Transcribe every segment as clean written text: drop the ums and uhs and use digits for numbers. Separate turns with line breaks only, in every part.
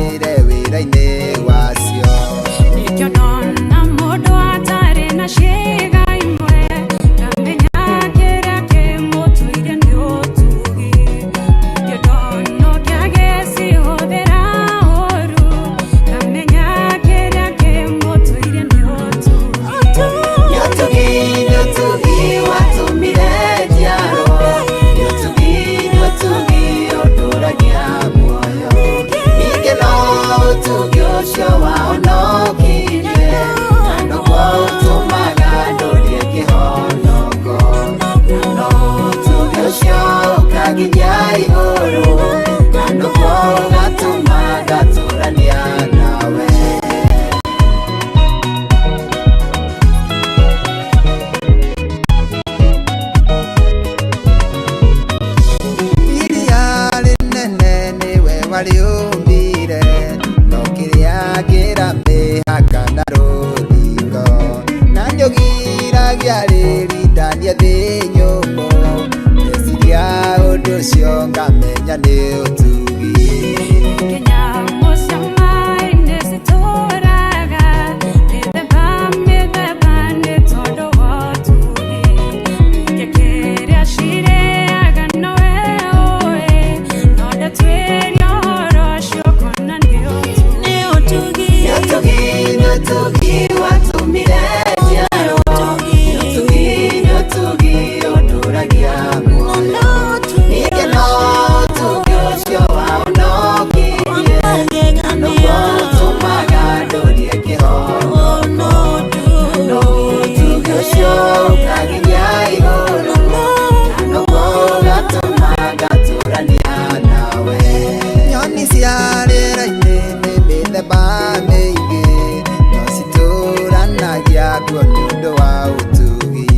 Wagĩrĩre wĩra-inĩ wacio.
Nĩkĩo ndona mũndũ atarĩ na ciĩga imwe, ngamenya kĩrĩa kĩmũtũire nĩ ũtugi. Ningĩ ndona ũngĩ agĩcihũthĩra ũru, ngamenya kĩrĩa kĩmũtũire nĩ ũtugi.
Nĩ ũtugi, nĩ ũtugi watũmire njiarwo. Nĩ ũtugi, nĩ ũtugi ũndũragia muoyo. Ningĩ no ũtugi ũcio wahonokirie, na noguo ũtũmaga ndũrie kĩhonoko. Na no ũtugi ũcio ũkanginyia igũrũ, na noguo ũgatũma ngatũrania nawe. Iria rĩnene nĩwe warĩũmbire, no kĩrĩa kĩra mĩhaka na rũthingo. Na nĩũgiragia rĩrindanie thĩ nyũmũ, ndeciria ũndũ ũcio ngamenya nĩ ũtugi.
Nyamũ cia maĩ-inĩ citũraga mĩthemba mĩthemba nĩ tondũ wa ũtugi. Ningĩ kĩrĩa cirĩaga nowe ũĩ, no ndatuĩria ũhoro ũcio ũkona nĩ ũtugi.
Nĩ ũtugi, nĩ ũtugi watũmire njiarwo. Nĩ ũtugi, nĩ ũtugi ũndũragia muoyo. Ningĩ no ũtugi ũcio wahonokirie, na noguo ũtũmaga ndũrie kĩhonoko. Na ũtugi ũcio ũkanginyia igũrũ, na noguo ũgatũma ngatũrania nawe. Nyoni cia rĩera-inĩ nĩ mĩthemba mĩingĩ, no citũranagia kuo nĩ ũndũ wa ũtugi.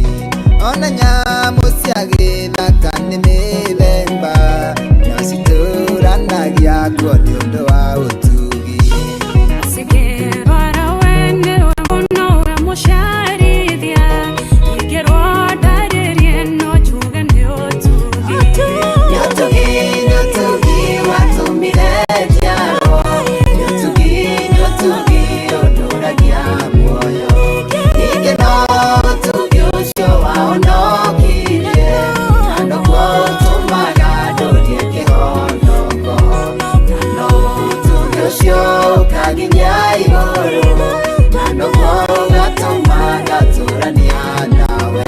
Ona nyamũ cia gĩthaka nĩ mĩthemba, no citũranagia kuo nĩ ũndũ wa ũtugi.
Cigĩrwara we nĩwe mũno we mũciarithia, ingĩrwo ndarĩrie no njuge nĩ ũtugi.
Nĩ ũtugi, nĩ ũtugi watũmire njiarwo. Nĩ ũtugi, nĩ ũtugi ũndũragia muoyo. Ningĩ no ũtugi ũcio wahonokirie, na noguo ũtũmaga ndũrie kĩhonoko. Na no ũtugi ũcio ũkanginyia igũrũ, na noguo ũgatũma ngatũrania nawe.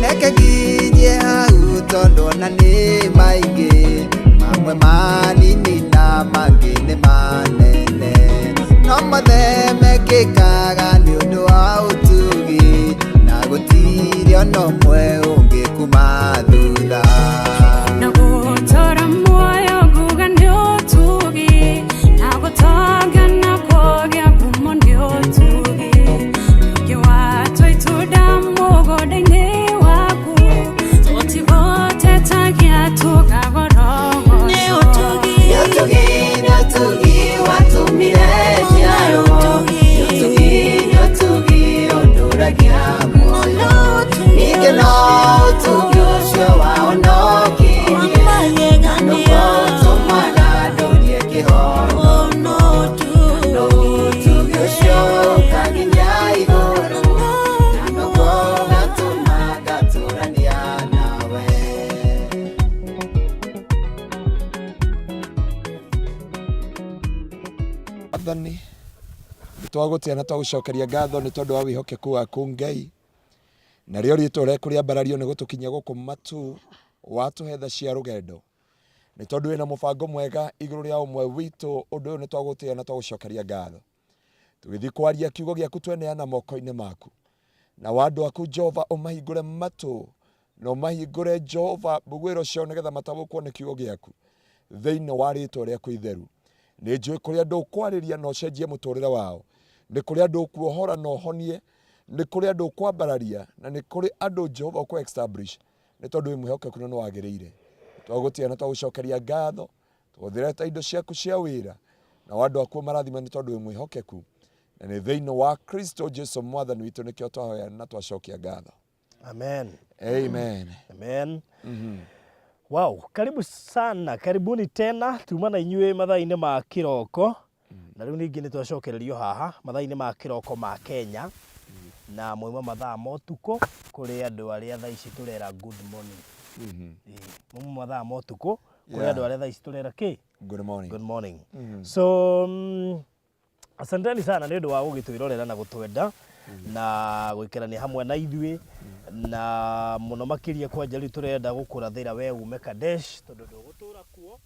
Reke nginyie hau tondũ ona nĩ maingĩ, mamwe manini na mangĩ nĩ manene, no mothe mekĩkaga nĩ ũndũ wa ũtugi, na gũtirĩ ona ũmwe ũngĩkuma thutha.
Na gũtũra muoyo nguga nĩ ũtugi, na gũtonga na kũgĩa ngumo nĩ ũtugi. Ningĩ watua itunda mũgũnda-inĩ waku, tũtigũtetagia tũkagorogocwo.
Nĩ ũtugi, nĩ ũtugi watũmire njiarwo. Nĩ ũtugi, nĩ ũtugi ũndũragia muoyo. Ningĩ no ũtugi ũcio wahonokirie, na noguo ũtũmaga ndũrie kĩhonoko. Na ũtugi ũcio ũkanginyia igũrũ, na noguo ũgatũma ngatũrania nawe.
Athani nĩ twagũtĩa na twagũcokeria ngatho nĩ tondũ wa wĩhokeku waku Ngai, na rĩo rĩtwa rĩaku rĩambarario nĩ gũtũkinyia gũkũ matu watũhe tha cia rũgendo, nĩ tondũ wĩna mũbango mwega igũrũ rĩa ũmwe witũ. Ũndũ ũyũ nĩ twagũtĩa na twagũcokeria ngatho. Tũgĩthiĩ kwaria kiugo gĩaku tweneana moko-inĩ maku, na wa andũ aku Jehova ũmahingũre matũ na ũmahingũre Jehova mbuguĩro ciao nĩgetha mataũkwo nĩ kiugo gĩaku thĩinĩ wa rĩtwa rĩaku itheru. Nĩ njũĩ kũrĩ andũ ũkwarĩria na ũcenjie mũtũrĩre wao, nĩ kũrĩ andũ ũkuohora na ũhonie, nĩ kũrĩ andũ ũkwambararia, na nĩ kũrĩ andũ Jehova ũkũ establish, nĩ tondũ wĩ mwĩhokeku na nĩ wagĩrĩire. Twagũtĩa na twagũcokeria ngatho, tũhũthĩre ta indo ciaku cia wĩra, na andũ aku marathima nĩ tondũ wĩ mwĩhokeku. Na nĩ thĩinĩ wa Kristo Jesu mwathani witũ nĩkĩo twahoya na twacokia ngatho.
Amen.
Amen.
Amen. Wow, karibu sana, karibuni tena tuma na inyuĩ mathaa-inĩ ma kĩroko na rĩu ningĩ nĩ twacokererio haha mathaa-inĩ ma kĩroko ma Kenya na mwauma mathaa ma ũtukũ kũrĩ andũ arĩa thaa ici tũrera good morning. Ĩĩ, mwauma mathaa ma ũtukũ kũrĩ andũ arĩa thaa ici tũrera kĩ?
Good morning.
Good morning. So asanteni sana nĩ ũndũ wa gũgĩtwĩrorera na gũtwenda na gũikarania hamwe na ithuĩ na mũno makĩria kwanja rĩu tũrenda gũkũrathĩra we ume Kadesh tondũ ndũgũtũra kuo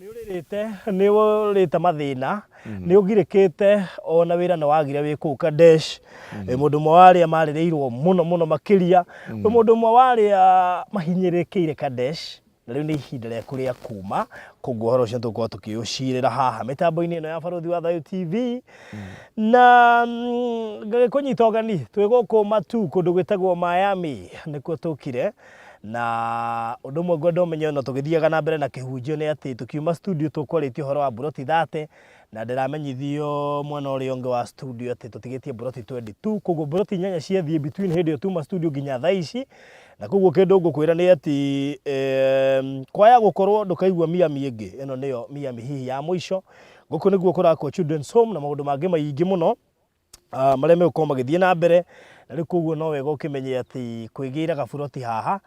nĩ ũrĩrĩte nĩ ũrĩte mathĩna nĩ ũgirĩkĩte ona wĩra nĩ wagire wĩ kũu Kadesh. Wĩ mũndũ ũmwe wa arĩa marĩrĩirwo mũno mũno makĩria, wĩ mũndũ ũmwe wa arĩa mahinyĩrĩrĩkĩire Kadesh. Na rĩu nĩ ihinda rĩaku rĩa kuma, koguo ũhoro ũcio tũgũkorwo tũkĩũcirĩra haha mĩtambo-inĩ ĩno ya Barũthi wa Thayũ TV. Na ngagĩkũnyita ũgeni twĩ gũkũ Matu kũndũ gwĩtagwo Miami nĩkuo tũkire. Na ũndũ ũmwe ngwenda ũmenye ona tũgĩthiaga na mbere na kĩhunjio nĩ atĩ tũkiuma studio tũkwarĩtie ũhoro wa mburoti 30 na ndĩramenyithio mwena ũrĩa ũngĩ wa studio atĩ tũtigĩtie mburoti 22, koguo mburoti inyanya ciathiĩ between hĩndĩ ĩyo tuma studio nginya thaa ici. Na koguo kĩndũ ngũkwĩra nĩ atĩ kwaya gũkorwo ndũkaigua Miami ĩngĩ, ĩno nĩyo Miami hihi ya mũico. Gũkũ nĩguo kũrakwo Children's Home na maũndũ mangĩ maingĩ mũno marĩa megũkorwo magĩthiĩ na mbere. Na rĩu koguo no wega ũkĩmenye atĩ kwĩgĩra gaburoti haha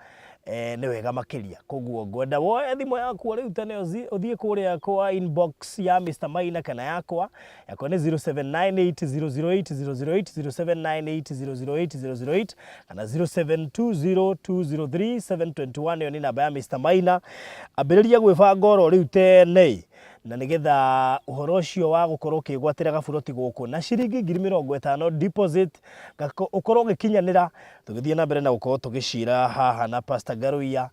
nĩ wega makĩria. Koguo ngwenda woe thimũ yaku o rĩu tene ũthiĩ kũrĩa kwa inbox ya Mr Maina kana yakwa. Yakwa nĩ 0798008008, 0798008008 kana 0720203721, ĩyo nĩ namba ya Mr Maina. Ambĩrĩria gwĩbanga oro rĩu tene na nĩgetha ũhoro ũcio wa gũkorwo ũkĩgwatĩra gaburoti gũkũ na ciringi 50,000 deposit ũkorwo ũgĩkinyanĩra, tũgĩthiĩ na mbere na gũkorwo tũgĩcira haha na Pastor Ngaruiya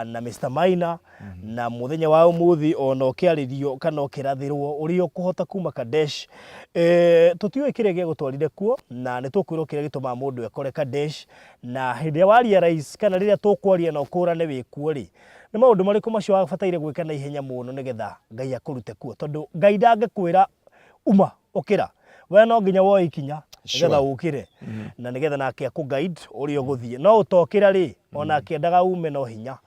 na Mr Maina. Na mũthenya wa ũmũthĩ ona ũkĩarĩrio kana ũkĩrathĩrwo ũrĩa ũkũhota kuma Kadesh. Tũtiũĩ kĩrĩa gĩagũtwarire kuo na nĩ tũkwĩrwo kĩrĩa gĩtũmaga mũndũ ekore Kadesh, na hĩndĩ ĩrĩa wa realize kana rĩrĩa tũkwaria na ũkũrane wĩ kuo rĩ, nĩ maũndũ marĩkũ macio wabataire gwĩka na ihenya mũno nĩgetha Ngai akũrute kuo, tondũ Ngai ndangĩkwĩra uma ũkĩra, we no nginya woe ikinya nĩgetha ũkĩre na nĩgetha nake akũ guide ũrĩa ũgũthiĩ, no ũtokĩra rĩ, ona akĩendaga ume no hinya.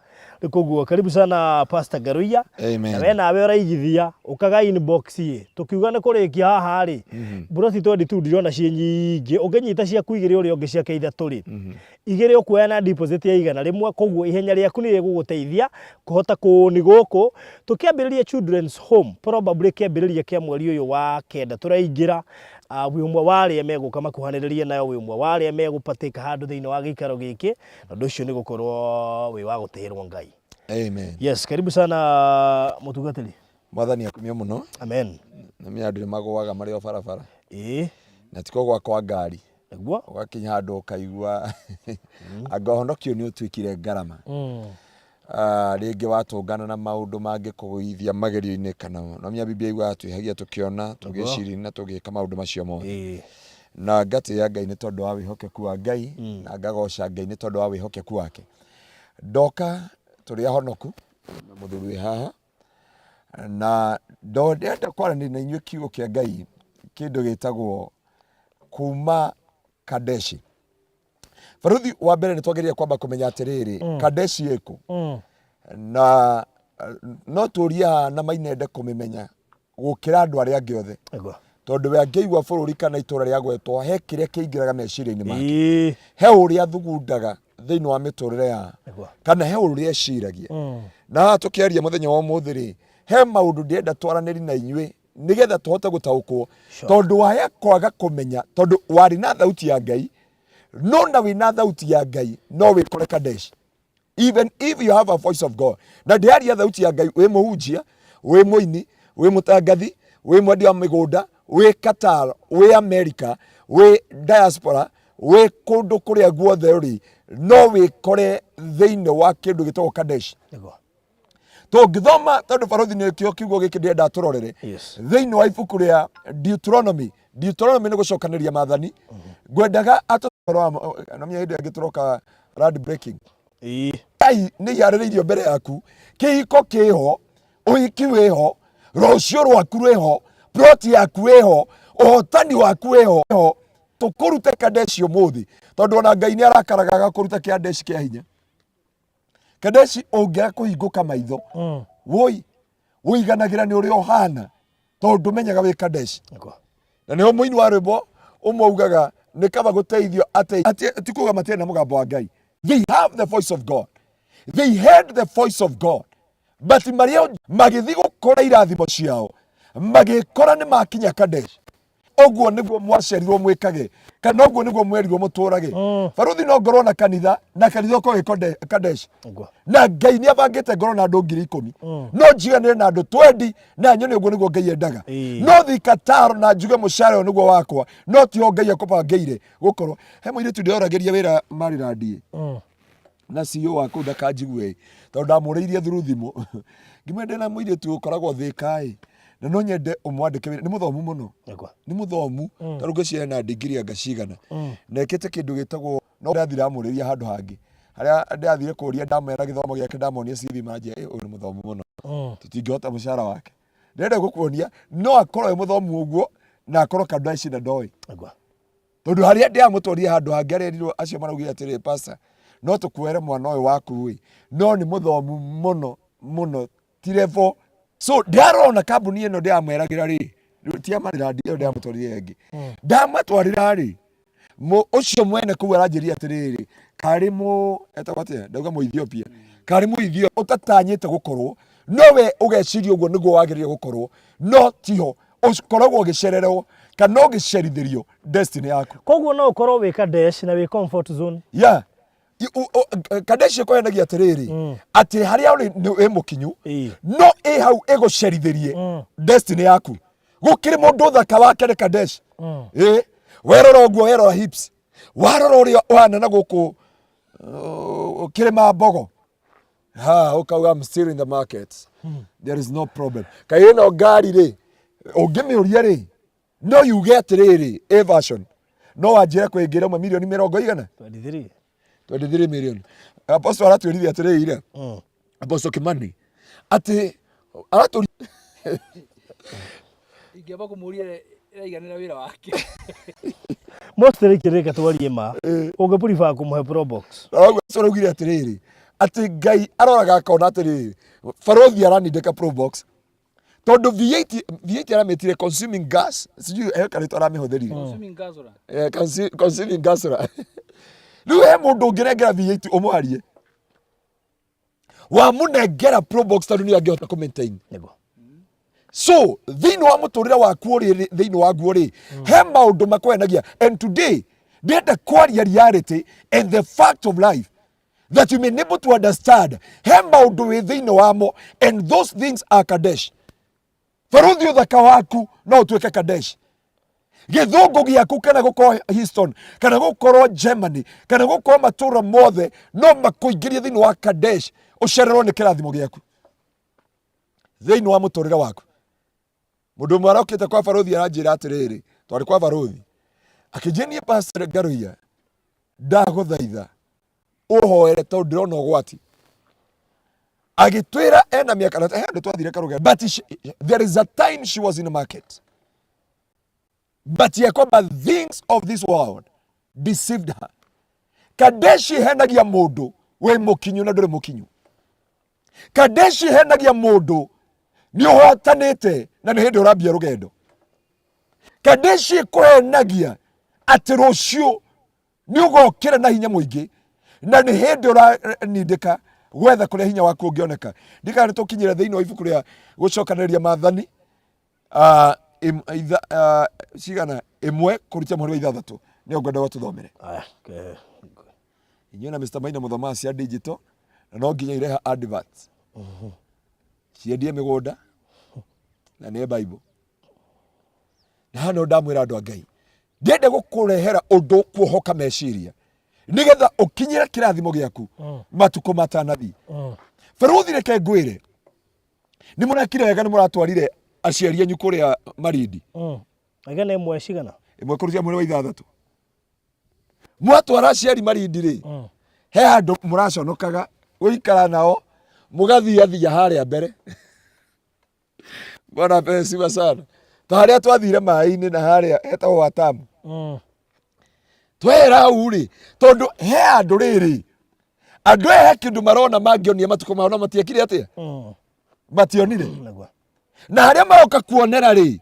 Rĩu koguo karibu sana Pastor Ngaruiya.
Amen.
Na we nawe ũraigithia ũkaga inbox ĩ, tũkiuga nĩ kũrĩkia haha rĩ, mburoti 22 ndirona ciĩ nyingĩ, ũngĩnyita ciaku igĩrĩ ũrĩa ũngĩ ciake ithatũ rĩ, igĩrĩ ũkuoya na deposit ya 100, koguo ihenya rĩaku nĩ rĩgũgũteithia kũhota kũũni gũkũ. Tũkĩambĩrĩria Children's Home probably kĩambĩrĩria kĩa mweri ũyũ wa kenda tũraingĩra, wĩ ũmwe wa arĩa megũka makuhanĩrĩrie nayo, wĩ ũmwe wa arĩa megũpatĩka handũ thĩinĩ wa gĩikaro gĩkĩ, na ũndũ ũcio nĩ gũkorwo wĩ wa gũtĩĩrwo Ngai.
Amen.
Yes, karibu sana mũtungatĩri.
Mwathani akumio mũno.
Amen.
Nĩ andũ nĩ magũaga marĩ o barabara.
Ĩĩ.
Na ti kũgũa kwa ngari.
Nĩguo.
Ũgakinya handũ ũkaigua anga ũhonokio nĩ ũtuĩkire ngarama. Rĩngĩ watũngana na maũndũ mangĩkũgũithia magerio-inĩ kana no menya Biblia yugaga twĩhagia tũkĩona, tũgĩciria na tũgĩka maũndũ macio mothe. Na ngatĩĩa Ngai nĩ tondũ wa wĩhokeku wa Ngai na ngagoca Ngai nĩ tondũ wa wĩhokeku wake. Ndoka tũrĩ ahonoku na mũthuri wĩ haha na ndenda kwaranĩria na inyuĩ kiugo kĩa Ngai kĩndũ gĩtagwo kuma Kadeshi. Baruthi wa mbere nĩ twagĩrĩire kwamba kũmenya atĩrĩrĩ, Kadeshi ĩkũ? Na no tũrie haha na mainende kũmĩmenya gũkĩra andũ arĩa angĩ othe.
Nĩguo.
Tondũ we angĩigua bũrũri kana itũra rĩagwetwo he kĩrĩa kĩingĩraga meciria-inĩ make. He ũrĩa athugundaga thĩinĩ wa mĩtũrĩre ya
Nĩguo.
kana he ũrĩa eciragia. Na haha tũkĩaria mũthenya wa ũmũthĩ rĩ, he maũndũ ndĩrenda twaranĩri na inyuĩ nĩgetha tũhote gũtaũkwo. Tondũ waya kwaga kũmenya, tondũ warĩ na thauti ya Ngai, no na wĩna thauti ya Ngai no wĩkore Kadesh. Even if you have a voice of God. Na ndĩraria thauti ya Ngai, wĩ mũhunjia, wĩ mũini, wĩ mũtangathi, wĩ mwendia wa mĩgũnda, wĩ Qatar, wĩ America, wĩ diaspora, wĩ kũndũ kũrĩa guothe ũrĩ, no wĩkore thĩinĩ wa kĩndũ gĩtagwo Kadesh.
Nĩguo.
Tũngĩthoma, tondũ barothi nĩkĩo kiugo gĩkĩ ndĩrenda tũrorere. Thĩinĩ wa ibuku rĩa Deuteronomy. Deuteronomy nĩ gũcokanĩria maathani. Ngwendaga atũrora, na menya hĩndĩ ĩngĩ tũroka land breaking. Ngai nĩ iharĩrĩirio mbere yaku, kĩhiko kĩho, ũhiki wĩho, rũciũ rwaku rwĩho, plot yaku ĩho, Ũhotani waku wĩho ho tũkũrute Kadeshi ũmũthĩ, tondũ ona Ngai nĩ arakaraga agakũruta kĩandeshi kĩa hinya. Kadeshi ũngĩaga kũhingũka maitho, woi ũiganagĩra nĩ ũrĩa ũhana, tondũ ndũmenyaga wĩ Kadeshi. Na nĩho mũini wa rwĩmbo ũmwe ugaga nĩ kaba gũteithio atĩ atĩ ti kuga matirĩ na mũgambo wa Ngai. They have the voice of God, they heard the voice of God, but marĩa magĩthiĩ gũkora irathimo ciao magĩkora nĩ makinya Kadesh. Ũguo nĩguo mwaciarirwo mwĩkage, kana ũguo nĩguo mwerirwo mũtũrage. Baruthi no ngorwo na kanitha, na kanitha ũkorwo wĩ Kadesh, na Ngai nĩ abangĩte ngorwo na andũ 10,000, no njiganĩre na andũ 20 na nyone ũguo nĩguo Ngai endaga. No thi Qatar na njuge mũcara ũyũ nĩguo wakwa, no tiho Ngai akũbangĩire gũkorwo. He mũirĩtu ndĩoragĩria wĩra Maryland na CEO wa kũu ndakanjigue tondũ ndamũrĩirie through thimũ, ngĩmwĩra ndĩna mũirĩtu ũkoragwo Thĩka ĩ, na no nyende ũmwandĩke wĩra, nĩ mũthomu mũno, nĩ mũthomu, tarĩu ngwĩciria ena degree anga cigana, na ekĩte kĩndũ gĩtagwo, no ndathire amũrĩria handũ hangĩ harĩa ndathire kũria, ndamera gĩthomo gĩake, ndamonia CV, manjia ĩ ũyũ nĩ mũthomu mũno, tũtingĩhota mũcara wake. Ndĩrenda gũkuonia no akorwo e mũthomu ũguo na akorwo Kadeshi na ndoĩ, tondũ harĩa ndĩramũtwarire handũ hangĩ arerirwo acio maraugire atĩrĩ, pastor, no tũkuoere mwana ũyũ waku ĩ, no nĩ mũthomu mũno mũno, ti level. So ndĩrarona kambuni ĩno ndĩramweragĩra rĩ, rĩu ti amarĩra ĩyo ndĩramũtwarire ĩngĩ, ndamatwarĩra rĩ, ũcio mwene kũu aranjĩria atĩrĩrĩ, karĩ mũ etagwo atĩa, ndauga mũ Ethiopia, karĩ mũ Ethiopia ũtatanyĩte gũkorwo, no we ũgeciria ũguo nĩguo wagĩrĩire gũkorwo, no tiho ũkoragwo ũgĩcererwo kana ũgĩcerithĩrio destiny yaku.
Koguo no ũkorwo wĩ Kadesh na wĩ comfort zone.
Yeah. Kadesh ĩkũhenagia atĩrĩrĩ, atĩ harĩa ũrĩ nĩ wĩ mũkinyu, no ĩ hau ĩgũcerithĩrie destiny yaku. Gũkĩrĩ mũndũ thaka wake nĩ Kadesh. Ĩ werora ũguo, werora hips, warora ũrĩa ũhana na gũkũ kĩrĩma mbogo ha, ũkauga I'm still in the market, there is no problem. Kaĩ ĩno ngari rĩ, ũngĩmĩũria rĩ, no yuge atĩrĩrĩ, a version no wanjĩre kwĩngĩra ũmwe milioni mĩrongo igana
23.
23 million. Apostle aratwĩrire atĩrĩrĩ ira, Apostle Kimani, atĩ aratũri
Ingĩamba kũmũria ĩraiganĩra wĩra wake.
Mostly kĩrĩka twarie ma. Ũngĩ prefer kũmũhe Probox.
Arauga araugire atĩrĩrĩ, atĩ Ngai aroraga akona atĩrĩrĩ, barothi aranindĩka Probox tondũ V8 V8 aramĩtire consuming gas, sijui he karĩtwa aramĩhũthĩrire.
Consuming gas ora.
Consuming gas ora. Rĩu he mũndũ ũngĩnengera V8 ũmwarie wamũnengera Probox tondũ nĩ angĩhota kũ maintain.
Nĩguo.
So thĩinĩ wa mũtũrĩre waku ũrĩ thĩinĩ waguo rĩ, he maũndũ makwenagia, and today ndĩrenda kwaria reality and the fact of life that you may be able to understand he maũndũ wĩ thĩinĩ wamo, and those things are Kadesh. Baruthi ũthaka waku no ũtuĩke Kadesh, gĩthũngũ gĩaku kana gũkorwo Houston kana gũkorwo Germany kana gũkorwo matũra mothe no makũingĩrie thĩinĩ wa Kadesh, ũcererwo nĩ kĩrathimo gĩaku thĩinĩ wa mũtũrĩre waku. Mũndũ ũmwe arokĩte kwa baruthi aranjĩra atĩrĩrĩ, twarĩ kwa baruthi, akĩnjĩra niĩ Pastor Ngaruiya ndagũthaitha ũhoere tondũ ndĩrona ũgwati. Agĩtwĩra ena mĩaka na he andũ twathire karũgendo, but she, there is a time she was in the market, but ya kwamba things of this world deceived her. Kadeshi henagia mũndũ wĩ mũkinyu na ndũrĩ mũkinyu. Kadeshi henagia mũndũ nĩ ũhotanĩte na nĩ hĩndĩ ũrambia rũgendo. Kadeshi ĩkũhenagia atĩ rũciũ nĩ ũgokĩra na hinya mũingĩ na nĩ hĩndĩ ũranindĩka gwetha kũrĩa hinya waku ũngĩoneka. Ndikana nĩ tũkinyĩre thĩinĩ wa ibuku rĩa gũcokanĩrĩria maathani, cigana ĩmwe kũruta mũhari wa 6, nĩyo ngwenda gũtũthomere.
Aya,
Inyuĩ na Mr. Maina mũthomaga cia digital na no nginya ireha adverts ciendie mĩgũnda na nĩ Bible. Na haha no ndamwĩra andũ a Ngai, ndĩrenda gũkũrehera ũndũ kuohoka meciria nĩgetha ũkinyĩre kĩrathimo gĩaku matukũ matanathiĩ. Baruthi, reke ngwĩre, nĩ mũrekire wega, nĩ mũratwarire aciari anyu kũrĩa Marindi.
Igana ĩmwe cigana?
Ĩmwe kũrutia mweri wa 6. Mwatwara aciari Marindi rĩ, he handũ mũraconokaga gũikara nao, mũgathiathia harĩa mbere. Bwana apewe sifa sana. Ta harĩa twathire maĩ-inĩ na harĩa hetagwo Watamu. Twehera hau rĩ, tondũ he andũ rĩrĩ, andũ aya he kĩndũ marona mangĩonia matukũ mao no matiekire atĩa? Mationire.
Nĩguo.
Na harĩa maroka kuonera rĩ,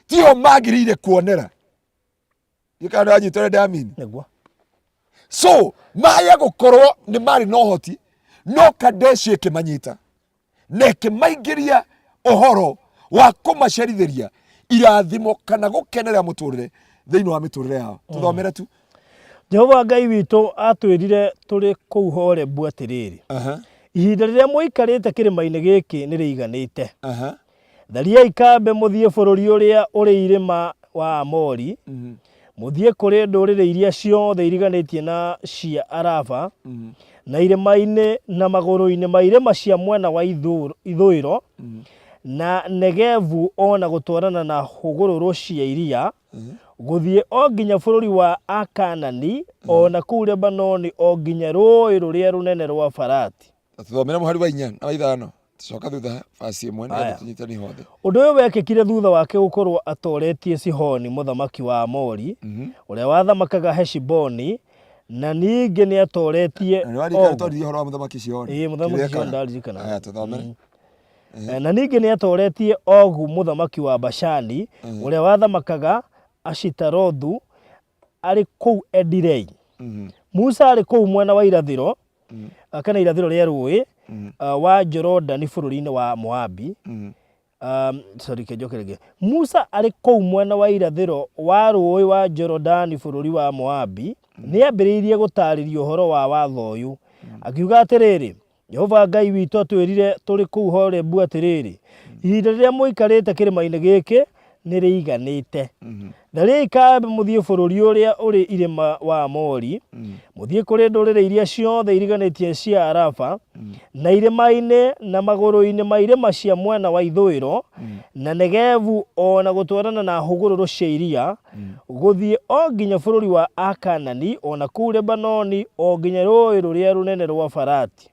tiho magĩrĩire kuonera. Gĩkana ndĩranyita ũrĩa ndamini.
Nĩguo.
So maya gũkorwo nĩ marĩ na ũhoti no Kadeshi ĩkĩmanyita na ĩkĩmaingĩria ũhoro wa kũmacerithĩria irathimo kana gũkenera mũtũrĩre thĩinĩ wa mĩtũrĩre yao. Tũthomere tu.
Jehova Ngai witũ aatwĩrire tũrĩ kũu Horebu atĩrĩrĩ, Ihinda rĩrĩa mũikarĩte kĩrĩma-inĩ gĩkĩ nĩrĩiganĩte. Thariai kambĩ mũthiĩ bũrũri ũrĩa ũrĩ irĩma wa Aamori, mũthiĩ kũrĩ ndũrĩrĩ iria ciothe iriganĩtie na cia Araba, na irĩma-inĩ na magũrũ-inĩ ma irĩma cia mwena wa ithũĩro, na Negevu o na gũtwarana na hũgũrũrũ cia iria, gũthiĩ o nginya bũrũri wa Akaanani, o na kũu Lebanoni o nginya rũũĩ rũrĩa rũnene rwa Farati.
Tũthomere mũhari wa inya na wa ithano tucoka thutha basi ĩmwe nĩgetha
Aya.
tũnyitani hothe.
Ũndũ ũyũ wekĩkire thutha wake gũkorwo atoretie Sihoni mũthamaki wa Aamori, ũrĩa wathamakaga Heshiboni, na ningĩ nĩatoretie
Na nĩwaririkana
Ogu.
twaririe ũhoro wa mũthamaki Sihoni?
Ĩĩ, mũthamaki
Kĩrĩa
Sihoni
ekaga?
ndaririkana.
Aya, tũthomere.
Na ningĩ nĩatoretie Ogu mũthamaki wa Bashani, ũrĩa wathamakaga Ashitarothu arĩ kũu Edirei. Musa arĩ kũu mwena wa irathĩro, kana irathĩro rĩa rũũĩ wa Jorodani bũrũri-inĩ wa Moabi. Sorry, reke njoke rĩngĩ. Musa arĩ kũu mwena wa irathĩro wa rũũĩ wa Jorodani bũrũri wa Moabi, nĩambĩrĩirie gũtaarĩria ũhoro wa watho ũyũ, akiuga atĩrĩrĩ, Jehova Ngai witũ atwĩrire tũrĩ kũu Horebu atĩrĩrĩ, 'Ihinda rĩrĩa mũikarĩte kĩrĩma-inĩ gĩkĩ nĩ rĩiganĩte. Thariai kambĩ mũthiĩ bũrũri ũrĩa ũrĩ irĩma wa Aamori, mũthiĩ kũrĩ ndũrĩrĩ iria ciothe iriganĩtie cia Araba, na irĩma-inĩ na magũrũ-inĩ ma irĩma cia mwena wa ithũĩro, na Negevu o na gũtwarana na hũgũrũrũ cia iria, gũthiĩ o nginya bũrũri wa Akaanani, o na kũu Lebanoni, o nginya rũũĩ rũrĩa rũnene rwa Farati.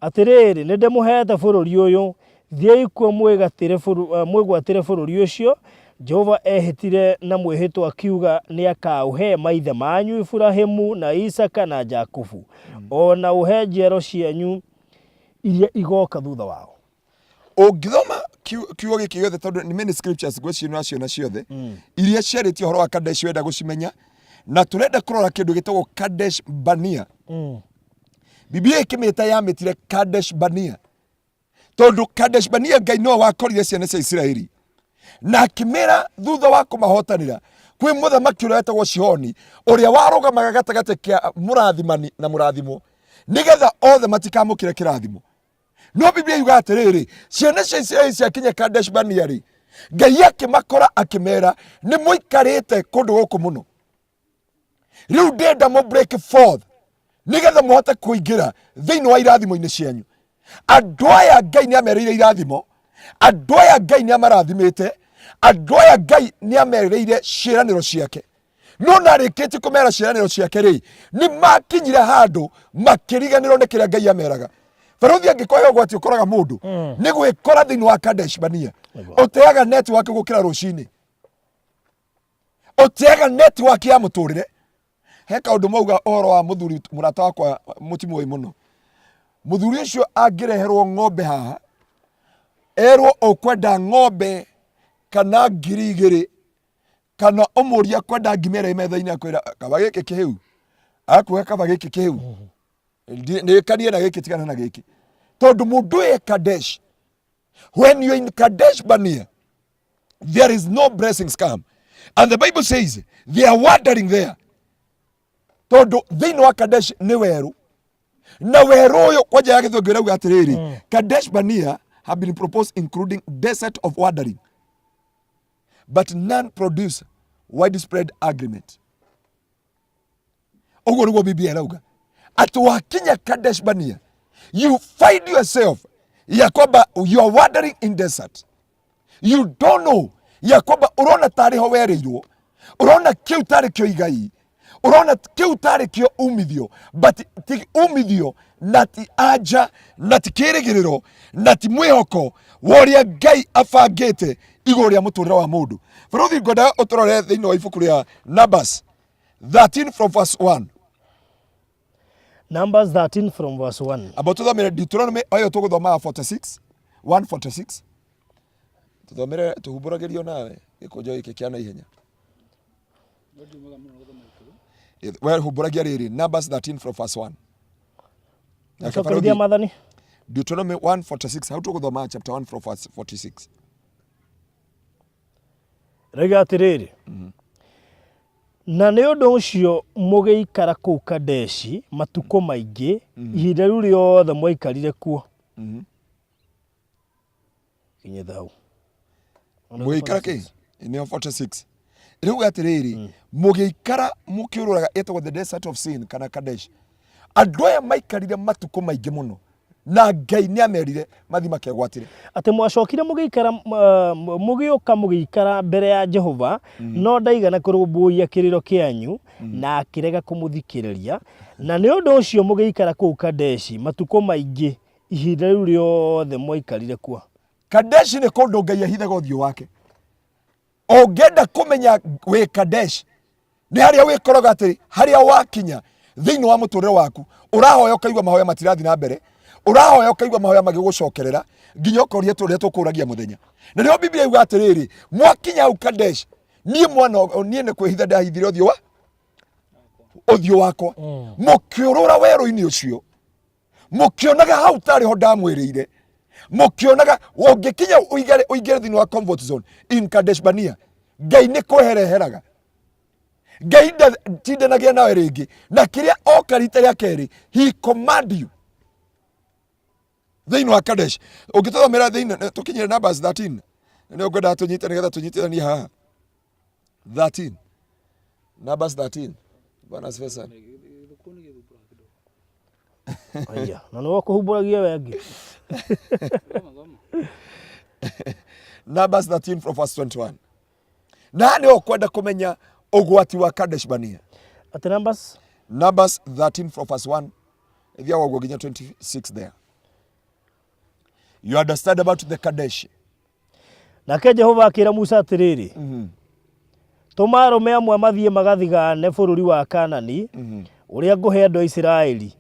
Atĩrĩrĩ, nĩndĩmũheete bũrũri ũyũ, thiĩi kuo mwĩgatĩre bũrũ- mwĩgwatĩre bũrũri ũcio Jehova ehĩtire na mwĩhĩtwa akiuga nĩakaũhe maithe manyu Iburahimu na Isaaka na Jakubu, o na ũhe njiaro cianyu iria igoka thutha wao.
Ũngĩthoma kiugo gĩkĩ gĩothe, tondũ nĩ many scriptures ngwĩciria nĩwaciona ciothe iria ciarĩtie ũhoro wa Kadesh, wenda gũcimenya, na tũrenda kũrora kĩndũ gĩtagwo Kadesh Barnea. Biblia ĩkĩmĩta yamĩtire Kadesh Barnea tondũ Kadesh Barnea Ngai nowe wakorire ciana cia Isiraeli na akĩmĩra thutha wa kũmahotanĩra kwĩ mũthamaki ũrĩa wetagwo Sihoni, ũrĩa warũgamaga gatagatĩ kĩa mũrathimani na mũrathimwo, nĩgetha othe matikamũkĩre kĩrathimo. No Biblia yuga atĩrĩrĩ, ciana cia Isiraeli ciakinya Kadesh Barnea rĩ, Ngai akĩmakora akĩmera, nĩ mũikarĩte kũndũ gũkũ mũno, rĩu ndĩrenda mũ break forth nĩgetha mũhote kũingĩra thĩinĩ wa irathimo-inĩ cianyu. Andũ aya Ngai nĩ amerĩire irathimo, andũ aya Ngai nĩ amarathimĩte, andũ aya Ngai nĩ amerĩire ciĩranĩro ciake. No narĩkĩtie kũmera ciĩranĩro ciake rĩ, nĩ makinyire handũ makĩriganĩrwo nĩ kĩrĩa Ngai ameraga. Barũthi angĩkũhe ũgwati ũkoraga mũndũ nĩ gwĩkora thĩinĩ wa Kadesh Barnea, ũteaga network gũkĩra rũcinĩ, ũteaga network ya mũtũrĩre. He kaũndũ mauga ũhoro wa mũthuri mũrata wakwa mũtimũĩ mũno. Mũthuri ũcio angĩreherwo ng'ombe haha, erwo ũkwenda ng'ombe kana 2000, kana ũmũrie kwenda ngima ĩrĩa ĩ metha-inĩ, akwĩra kaba gĩkĩ kĩhĩu, akuga kaba gĩkĩ kĩhĩu, nĩkanie na gĩkĩ, tigana na gĩkĩ, tondũ mũndũ ũyũ e Kadesh. When you're in Kadesh Barnea, there is no blessings come, and the Bible says they are wandering there, tondũ thĩinĩ wa Kadesh nĩ werũ, na werũ ũyũ kwanja ya Gĩthũngũ ĩrauga atĩrĩrĩ, Kadesh Barnea have been proposed including desert of wandering, but none produce widespread agreement. Ũguo nĩguo Biblia ĩrauga atĩ wakinya Kadesh Barnea, you find yourself ya kwamba you are wandering in desert, you don't know ya kwamba ũrona tarĩ ho werĩirwo, ũrona kĩu tarĩ kĩo igai, Ũrona kĩu tarĩ kĩo umithio, but ti umithio na ti anja na ti kĩrĩgĩrĩro na ti mwĩhoko wa ũrĩa Ngai abangĩte igũrũ rĩa mũtũrĩre wa mũndũ. Barũthi, ngwendaga ũtũrore thĩinĩ wa ibuku rĩa Numbers 13 from verse 1.
Numbers 13 from verse 1.
Amba tũthomere Deuteronomy ĩyo tũgũthomaga 46 146. Tũthomere tũhumbũragĩrio nawe gĩkũnjo gĩkĩ kĩa naihenya. We humbũragia rĩrĩ Numbers 13 from verse 1. Nake
Cokereria
Barũthi,
mathani.
Deuteronomy 146 hau tũgũthoma chapter 1 from verse 46.
Raiga atĩrĩrĩ, na nĩ ũndũ ũcio mũgĩikara kũu Kadeshi matukũ maingĩ, ihinda rĩu rĩothe mwaikarire kuo. Kinyĩte hau.
Mũgĩikara kĩ nĩo 46 rĩu atĩrĩrĩ, mũgĩikara mũkĩũrũraga, ĩtagwo the desert of Sin kana Kadesh. Andũ aya maikarire matukũ maingĩ mũno na Ngai nĩ amerire mathi makegwatĩre.
Atĩ mwacokire mũgĩikara mũgĩũka mũgĩikara mbere ya Jehova, no ndaigana kũrũmbũiya kĩrĩro kĩanyu na akĩrega kũmũthikĩrĩria, na nĩ ũndũ ũcio mũgĩikara kũu Kadeshi matukũ maingĩ ihinda rĩu rĩothe mwaikarire kuo.
Kadeshi nĩ kũndũ Ngai ahithaga ũthiũ wake. Ũngĩenda kũmenya wĩ Kadesh nĩ harĩa wĩkoraga atĩ harĩa wakinya thĩinĩ wa mũtũrĩre waku, ũrahoya ũkaigua mahoya matirathiĩ na mbere, ũrahoya ũkaigua mahoya magĩgũcokerera nginya ũkoria tũrĩa tũkũragia mũthenya. Na nĩho Biblia yuga atĩrĩrĩ, mwakinya hau Kadesh, niĩ mwana niĩ nĩ kwĩhitha ndahithire ũthiũ wa ũthiũ wakwa, mũkĩũrũra werũ-inĩ ũcio, mũkĩonaga hau tarĩ ho ndamwĩrĩire, mũkĩonaga ũngĩkinya ũigare ũingĩre thĩinĩ wa comfort zone in Kadesh Barnea, Ngai nĩ kwehereheraga. Ngai tindanagia nawe rĩngĩ, na kĩrĩa oka rita rĩa kerĩ, he command you thĩinĩ wa Kadesh. Ũngĩtũthomera thĩinĩ tũkinyĩre Numbers 13, nĩ ngwendaga tũnyite nĩgetha tũnyitithanie haha 13, Numbers 13. Bwana asifiwe sana.
Aya, na nĩwe ũkũhumbũragia we angĩ.
Numbers 13 from verse 21. Na nĩ ũkwenda kũmenya ũgwati wa Kadesh Barnea.
Atĩ Numbers?
Numbers 13 from verse 1 ithiaga ũguo nginya 26 there. You understand about the Kadesh.
Nake Jehova akĩra Musa atĩrĩrĩ, tũma arũme amwe mathiĩ magathigaane bũrũri wa Kaanani, ũrĩa ngũhe andũ a Isiraeli.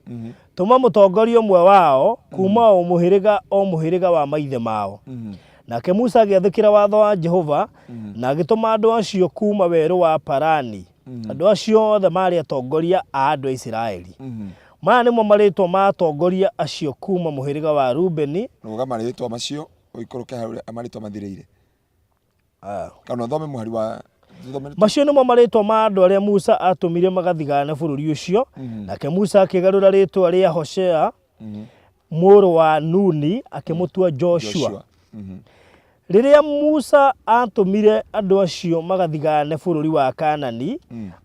Tũma mũtongoria ũmwe wao kuuma o mũhĩrĩga o mũhĩrĩga wa maithe mao. Nake Musa agĩathĩkĩra watho wa Jehova na agĩtũma andũ acio kuuma werũ wa Parani. Andũ acio othe maarĩ atongoria a andũ a Isiraeli. Maya nĩmo marĩĩtwa ma atongoria acio kuuma mũhĩrĩga wa Rubeni,
Rũga marĩtwa macio ũikũrũke hau marĩtwa mathirĩire.
Ah.
Kana ũthome mũhari wa tũthome.
Macio nĩmo marĩĩtwa ma andũ arĩa Musa aatũmire magathigaane bũrũri ũcio. Nake Musa akĩgarũra rĩĩtwa rĩa Hoshea mũrũ wa Nuni akĩmũtua Joshua.
Joshua.
Rĩrĩa Musa aatũmire andũ acio magathigaane bũrũri wa Kaanani,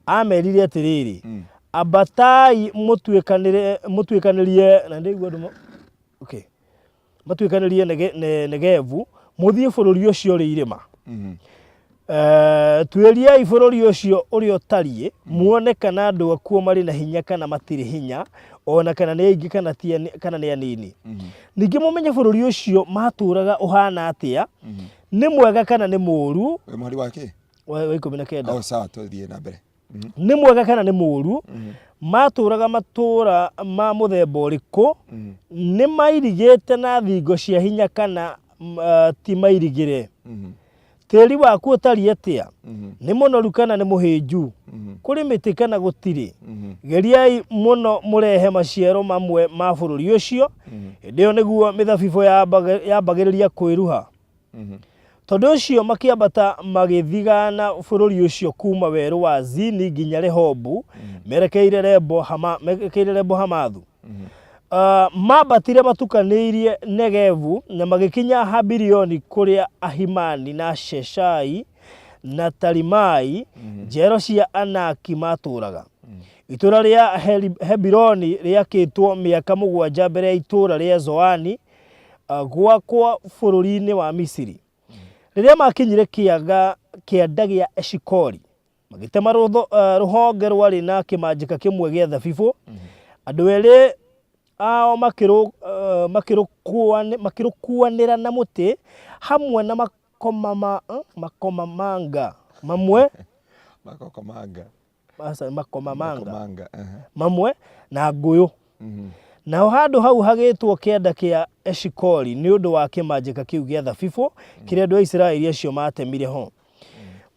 aamerire atĩrĩrĩ, ambatai mũtuĩkanĩre mũtuĩkanĩrie na ndĩigua andũ okay, matuĩkanĩrie Negevu, mũthiĩ bũrũri ũcio ũrĩ irĩma. Tuĩriai bũrũri ũcio ũrĩa ũtariĩ, muone kana andũ akuo marĩ na hinya kana matirĩ hinya, o na kana nĩ aingĩ kana ti kana nĩ anini. Ningĩ mũmenye bũrũri ũcio matũũraga ũhaana atĩa, nĩ mwega kana nĩ mũũru.
Wĩ mũhari wa kĩ?
Wa 19.
Oh, sawa, tũthiĩ na mbere.
Nĩ mwega kana nĩ mũũru, matũũraga matũũra ma mũthemba ũrĩkũ, nĩ mairigĩte na thingo cia hinya kana ti mairigĩre. Tĩri waku ũtariĩ atĩa? Nĩ mũnoru kana nĩ mũhĩnju? Kũrĩ mĩtĩ kana gũtirĩ? Geriai mũno mũrehe maciaro mamwe ma bũrũri ũcio. Hĩndĩ ĩyo nĩguo mĩthabibũ yambagĩrĩria kwĩruha. Tondũ ũcio makĩambata magĩthigaana bũrũri ũcio kuuma werũ wa Zini nginya Rehobu, merekeire Lebo-Hamathu. Maambatire matukanĩirie Negevu na magĩkinya Habirioni kũrĩa Ahimani na Sheshai na Talimai, njiaro cia Anaki maatũũraga. Itũũra rĩa Hebironi rĩakĩtwo mĩaka mũgwanja mbere ya itũũra rĩa Zoani gwakwo bũrũri-inĩ wa Misiri. Rĩrĩa maakinyire kĩanda gĩa Eshikoli, Magĩtema rũhonge rwarĩ na kĩmanjĩka kĩmwe gĩa thabibũ, andũ erĩ ao makĩrũkuanĩra na mũtĩ hamwe na makomamanga mamwe.
Makokomanga.
Aca, makomamanga.
Makomanga. Aha.
Mamwe na ngũyũ. Naho handũ hau hagĩtwo kĩanda kĩa Eshikoli nĩ ũndũ wa kĩmanjĩka kĩu gĩa thabibũ kĩrĩa andũ a Isiraeli acio maatemire ho.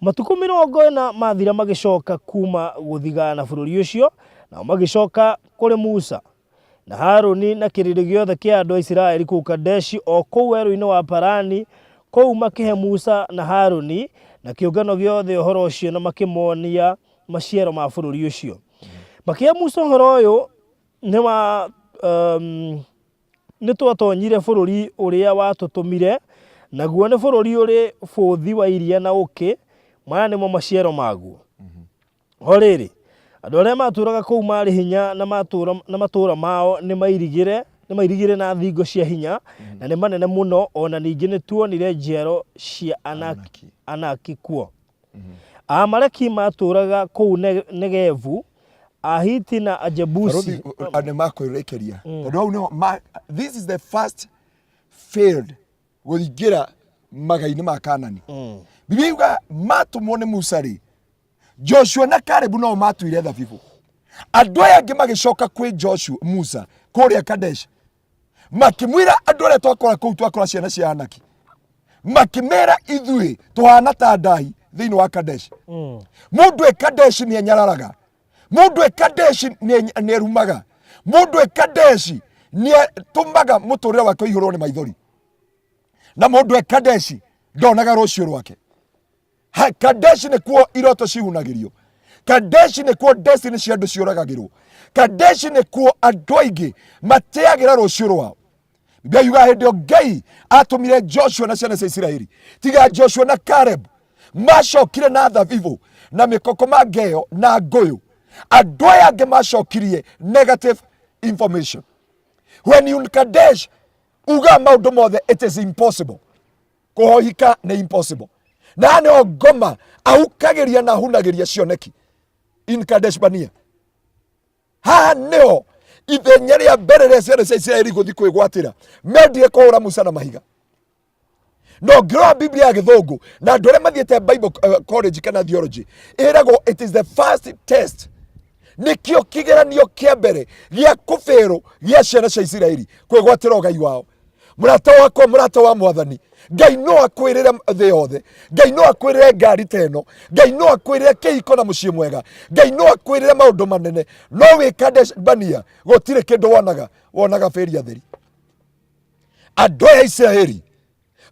Matukũ 40 mathira magĩcoka kuuma gũthigana bũrũri ũcio, nao magĩcoka kũrĩ Musa na Harũni na kĩrĩndĩ gĩothe kĩa andũ a Isiraeli kũu Kadeshi, o kũu werũ-inĩ wa Parani. Kũu makĩhe Musa na Harũni na kĩũngano gĩothe ũhoro ũcio na makĩmonia maciaro ma bũrũri ũcio. Makĩhe Musa ũhoro ũyũ nĩ wa nĩ twatonyire bũrũri ũrĩa watũtũmire, naguo nĩ bũrũri ũrĩ bũthi wa iria na ũũkĩ, maya nĩmo maciaro maguo. O rĩrĩ, andũ arĩa maatũũraga kũu maarĩ hinya na matũũra, na matũũra mao nĩ mairigĩre, nĩ mairigĩre na thingo cia hinya, na nĩ manene mũno, o na ningĩ nĩ tuonire njiaro cia Anaki,
Anaki.
Anaki kuo. Aamaleki maatũũraga kũu Negevu, Ahiti na Ajebusi.
Barothi nĩ makwĩrĩkĩria tondũ hau nĩho this is the first failed kũingĩra magai-inĩ ma Kanani. Biblia yuga matũmwo nĩ Musa rĩ, Joshua na Kalebu no matuire thabibũ. Andũ aya angĩ magĩcoka kwĩ Joshua Musa kũrĩa Kadesh, makĩmwĩra andũ arĩa twakora kũu twakora ciana cia Anaki, makĩmera ithuĩ tũhana ta ndahi thĩinĩ wa Kadesh. Mũndũ e Kadesh nĩ anyararaga, mũndũ e Kadesh nĩ erumaga, mũndũ e Kadesh nĩ atũmaga mũtũrĩre wake ũihũrwo nĩ maithori, na mũndũ e Kadesh ndonaga rũciũ rwake. Ha, Kadesh nĩkuo iroto cihunagĩrio. Kadesh nĩkuo destiny cia andũ ciũragagĩrwo. Kadesh nĩkuo andũ aingĩ mateagĩra rũciũ rwao. Biblia yugaga hĩndĩ ĩyo Ngai atũmire Joshua na ciana cia Isiraeli, tiga Joshua na Caleb macokire na thabibũ na mĩkokomanga ĩyo na ngũyũ. Andũ aya angĩ macokirie negative information. When you in Kadesh uga maũndũ mothe it is impossible. Kũhohika nĩ impossible. Na haha nĩho ngoma ahukagĩria na ahunagĩria cioneki in Kadesh Barnea. Haha nĩho ithenya rĩa mbere rĩa ciana cia Isiraeli gũthiĩ kwĩgwatĩra mendire kũhũra Musa na mahiga. No ngĩrora Biblia ya gĩthũngũ na andũ arĩa mathiĩte Bible college kana theology ĩragwo it is the first test, nĩkĩo kĩgeranio kĩa mbere gĩa kũbĩrũ gĩa ciana cia Isiraeli kwĩgwatĩra ũgai wao. Mũrata wakwa, mũrata wa mwathani, Ngai no akwĩrĩre thĩ yothe, Ngai no akwĩrĩre ngari ta ĩno, Ngai no akwĩrĩre kĩhiko na mũciĩ mwega, Ngai no akwĩrĩre maũndũ manene, no wĩ Kadesh Barnea gũtirĩ kĩndũ wonaga, wonaga bĩria theri. Andũ aya Isiraeli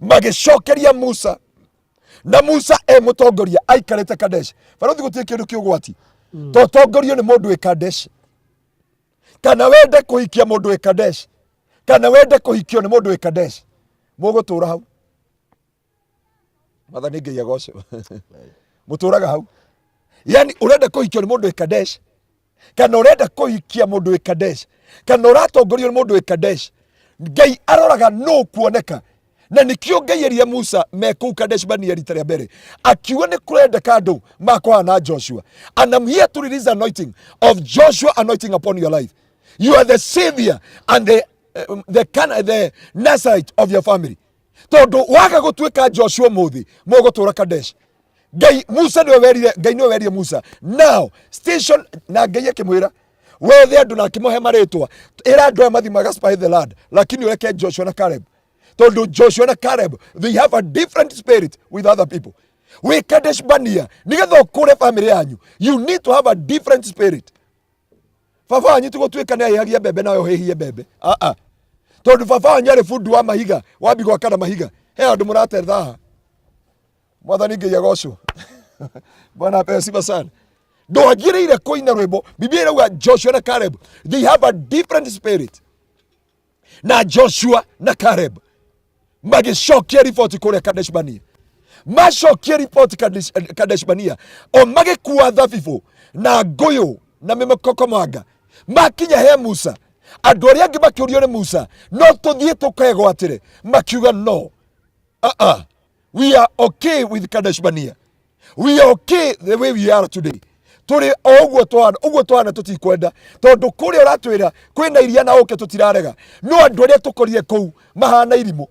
magĩcokeria Musa, na Musa e mũtongoria aikarĩte Kadesh. Barothi gũtirĩ kĩndũ kĩ ũgwati to tongorio nĩ mũndũ wĩ Kadesh, kana wende kũhikia mũndũ wĩ Kadesh, kana wende kũhikio nĩ mũndũ wĩ Kadesh, mũgũtũra hau. Mwathani Ngai agocwo. Mũtũraga hau. Yani ũrenda kũhikio nĩ mũndũ wĩ Kadesh, kana ũrenda kũhikia mũndũ wĩ Kadesh, kana ũratongorio nĩ mũndũ wĩ Kadesh. Ngai aroraga nũ kuoneka. Na nĩkĩo Ngai erire Musa me kũu Kadesh Barnea rita rĩa mbere, akiuga nĩ kũrendeka andũ makũhana Joshua. And I'm here to release anointing of Joshua anointing upon your life. You are the savior and the Nazarite of your family. Tondũ waga gũtuĩka Joshua mũthĩ, mũgũtũra Kadesh. Ngai Musa nĩwe werire, Ngai nĩwe werire Musa. Now station na Ngai akĩmwĩra wethe andũ na akĩmũhe marĩtwa, ĩra andũ aya mathiĩ magaspy the land, lakini ũreke Joshua na Caleb, tondũ Joshua na Caleb they have a different spirit with other people. Wĩ Kadesh Barnea nĩgetha ũkũre family yanyu, you need to have a different spirit. Baba wanyu ti gũtuĩka nĩ ahĩhagia mbembe nawe ũhĩhie mbembe, aa, tondũ baba wanyu arĩ bundi wa mahiga, wambi gwaka na mahiga. He andũ mũrate thaha. Mwathani Ngai agocwo. Bwana apewe sifa sana. Ndwagĩrĩire kũina rwĩmbo. Biblia ĩrauga Joshua na Caleb they have a different spirit. Na Joshua na Caleb magĩcokia riboti kũrĩa Kadesh Barnea, macokia riboti Kadesh Barnea, o magĩkua thabibũ na ngũyũ na mĩkokomanga, makinya he Musa. Andũ arĩa angĩ makĩũrio nĩ Musa, no tũthiĩ tũkegwatĩre? Makiuga no, uh-uh. We are okay with Kadesh Barnea. We are okay the way we are today. Tũrĩ o ũguo tũhana, ũguo tũhana tũtikwenda, tondũ kũrĩa ũratwĩra kwĩna iria na ũkĩ tũtirarega, no andũ arĩa tũkorire kũu mahana irimũ.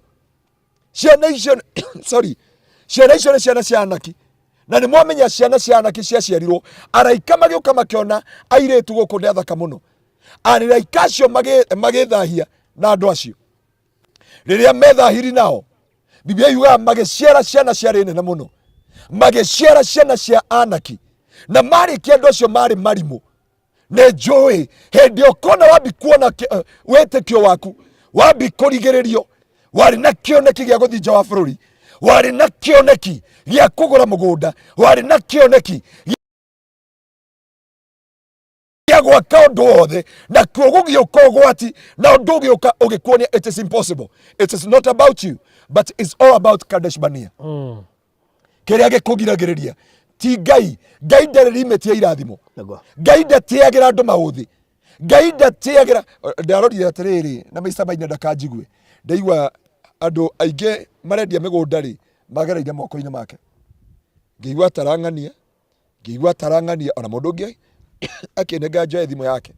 Ciana icio sorry, ciana icio nĩ ciana cia anaki, na nĩ mwamenya ciana cia anaki ciaciarirwo araika magĩũka makĩona airĩtu gũkũ nĩ athaka mũno, araika acio magĩthahia na andũ acio. Rĩrĩa methahiri nao, Biblia yugaga magĩciara ciana ciarĩ nene mũno, magĩciara ciana cia anaki, na marĩkia andũ acio marĩ marimũ. Nĩ njũĩ hĩndĩ ũkona wambi kuona wĩtĩkio waku wambi kũrigĩrĩrio, warĩ na kĩoneki gĩa gũthiĩ nja wa bũrũri, warĩ na kĩoneki gĩa kũgũra mũgũnda, warĩ na kĩoneki gĩa gwaka ũndũ wothe, nakuo gũgĩũka ũgwati na ũndũ ũgĩũka ũgĩkuonia it is impossible, it is not about you but it's all about Kadesh Barnea. Kĩrĩa gĩkũgiragĩrĩria ti Ngai. Ngai ndarĩ limit ya irathimo. Ngai ndatĩagĩra andũ maũthĩ. Ngai ndatĩagĩra. Ndarorire atĩrĩrĩ na Mr. Maina ndakanjigue, ndaigua andũ aingĩ marendia mĩgũnda rĩ magereire moko-inĩ make, ngĩigua atarang'ania, ngĩigua atarang'ania ona mũndũ ũngĩ akĩnenga njoe thimũ yake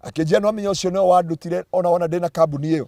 akĩnjĩra no amenya ũcio nĩwe wandutire ona wona ndĩna kambuni ĩyo.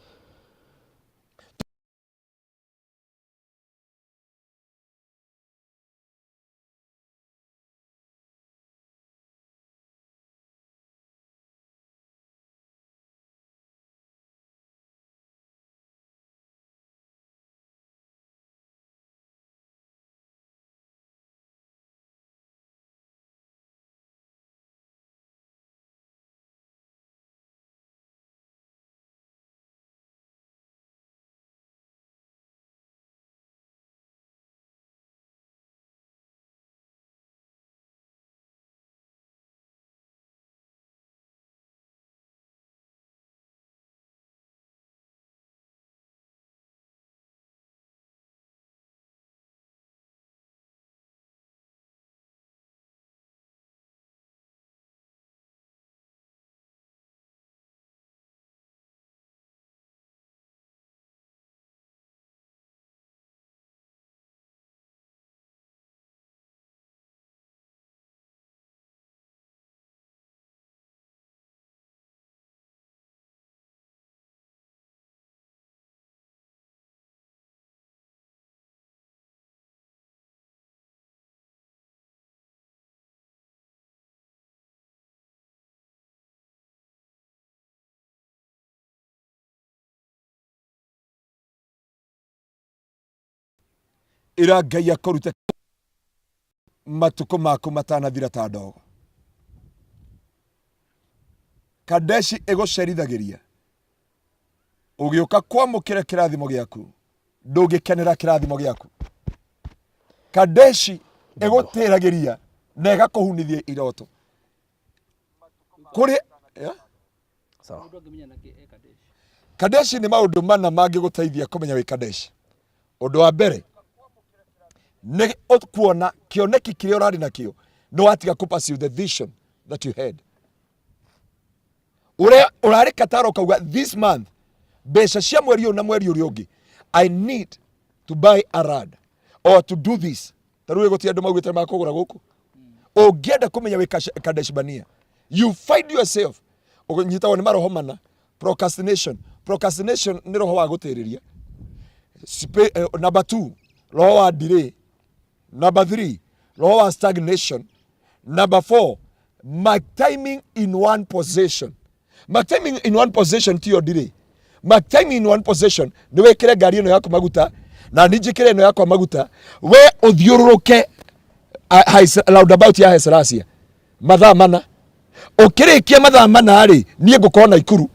Ĩra Ngai akũrute matukũ maku matanathira ta ndogo. Kadeshi ĩgũcerithagĩria ũgĩũka kwamũkĩra kĩrathimo gĩaku, ndũngĩkenera kĩrathimo gĩaku. Kadeshi ĩgũtĩragĩria na ĩgakũhunithia iroto kũrĩ yeah?
Sawa.
Mũndũ angĩmenya nakĩ e Kadeshi.
Kadeshi nĩ maũndũ mana mangĩgũteithia kũmenya wĩ Kadeshi. Ũndũ wa mbere nĩ kuona kĩoneki kĩrĩa ũrarĩ nakĩo nĩ watiga kũ pursue the vision that you had. Ũrĩa ũrarĩ Qatar ũkauga this month mbeca cia mweri ũyũ na mweri ũrĩa ũngĩ I need to buy a rad or to do this. Ta rĩu gũtirĩ andũ maugĩte makũgũra gũkũ. Ũngĩenda kũmenya wĩ Kadesh Barnea, you find yourself ũnyitagwo nĩ maroho mana. Procrastination. Procrastination nĩ roho wa gũtĩrĩria. Number 2, roho wa delay. Number 3, roho wa stagnation. Number 4, mark timing in one position. Mark timing in one position tiyo delay. Mark timing in one position nĩ wĩkĩre ngari ĩno yaku maguta na niĩ njĩkĩre ĩno yakwa maguta, we ũthiũrũrũke roundabout ya Heserasia mathaa mana. Ũkĩrĩkia mathaa mana rĩ, niĩ ngũkorwo Naikuru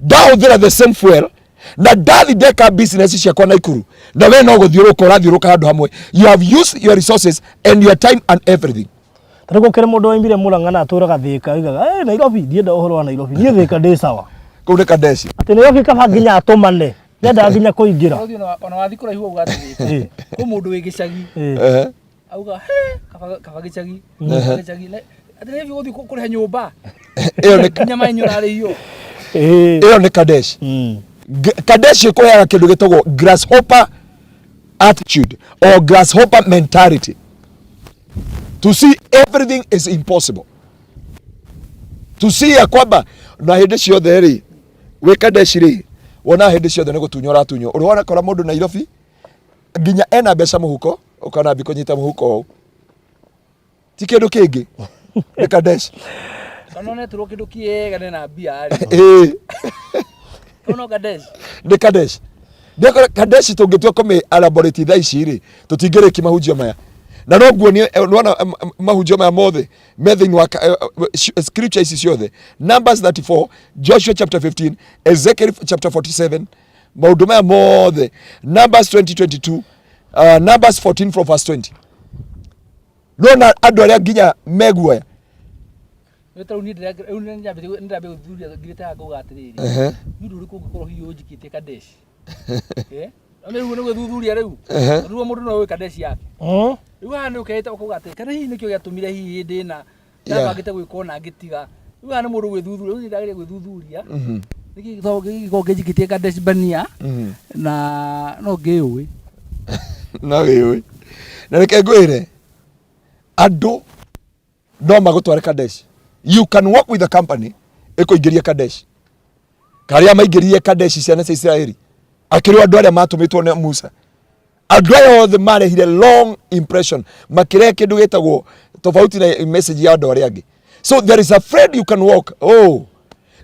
ndahũthĩra the same fuel na ndathi ndeka business ciakwa Naikuru, na we no gũthiũrũrũka ũrathiũrũrũka handũ hamwe. You have used your resources and your time and everything.
Ta rĩu gũkĩrĩ mũndũ waimire Mũrang'a na atũraga Thĩka, oigaga, "Eh, Nairobi, ndienda ũhoro wa Nairobi, niĩ Thĩka ndĩ sawa."
Kũu nĩ Kadeshi.
Atĩ Nairobi kaba nginya atũmane, ndendaga nginya kũingĩra.
Ũthiĩ ona wathiĩ kũraihu ũguo atĩ Thĩka. Kwĩ mũndũ wĩ gĩcagi. Auga, he, kaba gĩcagi, kaba gĩcagi. Atĩ Nairobi ũgũthiĩ kũrĩha nyũmba.
Ĩyo nĩ
Nginya maĩ nĩ ũrarĩhio.
Ĩyo nĩ Kadeshi. Kadeshi ĩkũheaga kĩndũ gĩtagwo grasshopper attitude or grasshopper mentality. To see everything is impossible. To see ya kwamba na hĩndĩ ciothe rĩ wĩ Kadeshi rĩ wona hĩndĩ ciothe nĩ gũtunywo ũratunywo. Ũrĩ wanakora mũndũ Nairobi nginya ena mbeca mũhuko ũkona ambi kũnyita mũhuko ũũ ti kĩndũ kĩngĩ nĩ Kadeshi.
Kana onetirwo kĩndũ kĩega nĩ na mbia rĩ.
Ĩĩ.
Ono Kadesh.
Nĩ Kadesh. Nĩakora Kadesh tũngĩtua kũmĩ elaborate thaa ici rĩ tũtingĩrĩkia mahunjio maya na no nguonie nĩwona mahunjio maya mothe me thĩinĩ wa scripture ici ciothe, Numbers 34, Joshua chapter 15, Ezekiel chapter 47, maũndũ maya mothe, Numbers 2022, Numbers 14 from verse 20. Nona andũ arĩa nginya meguoya.
Nĩ ta rĩu niĩ rĩu nĩ ndĩrambia gũthuthuria ngirĩte haha ngauga atĩrĩrĩ, nĩ ũndũ ũrĩkũ ũngĩkorwo hihi ũnjikĩtie Kadesh? Eh? No nĩ rĩu nĩ gwĩthuthuria rĩu. Tondũ rĩu mũndũ no oĩ Kadesh yake. Rĩu haha nĩ ũkeĩte ũkauga atĩ kana hihi nĩkĩo gĩatũmire hihi hĩndĩ ĩna ndabangĩte gwĩka ũna ngĩtiga. Rĩu haha nĩ mũndũ gwĩthuthuria, rĩu niĩ ndagĩrĩire gwĩthuthuria. Nĩkĩ gĩkoragwo kĩnjikĩtie Kadesh Barnea na no ngĩũĩ.
No wĩũĩ. Na reke ngwĩre andũ no magũtware Kadesh. You can work with a company ĩkũingĩrie Kadesh. Karĩa maingĩririe Kadesh ciana cia Isiraeli akĩrwo andũ arĩa matũmĩtwo nĩ Musa. Andũ aya othe marehire long impression, makĩrehe kĩndũ gĩtagwo tofauti na message ya andũ arĩa angĩ. So there is a friend you can walk. Oh,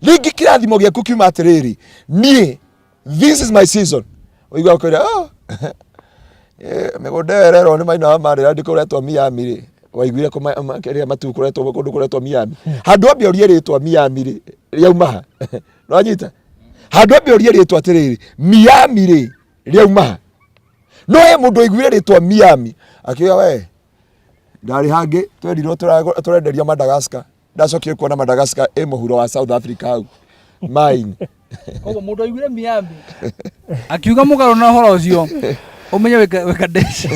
rĩngĩ kĩrathimo gĩaku kiuma atĩrĩrĩ, niĩ this is my season. Ũigua kwĩra, oh, mĩgũnda ĩyo ĩrerwo nĩ maina wa marĩra ndĩ kũretwo Miami rĩ, waiguire kĩrĩa matu kũretwo kũndũ kũretwo Miami. Handũ ambe ũrie rĩtwa Miami rĩ, rĩauma ha? Nĩwanyita? Handũ ambe ũrie rĩtwa atĩrĩrĩ, Miami rĩ, rĩauma ha? No he mũndũ waiguire rĩtwa Miami akiuga we ndarĩ hangĩ twerirwo tũrenderio Madagascar. Ndacokire kuona Madagascar ĩ mũhuro wa South Africa hau maĩ-inĩ.
Koguo mũndũ aiguire Miami akiuga mũgarũ na ũhoro ũcio ũmenye wĩ Kadesh.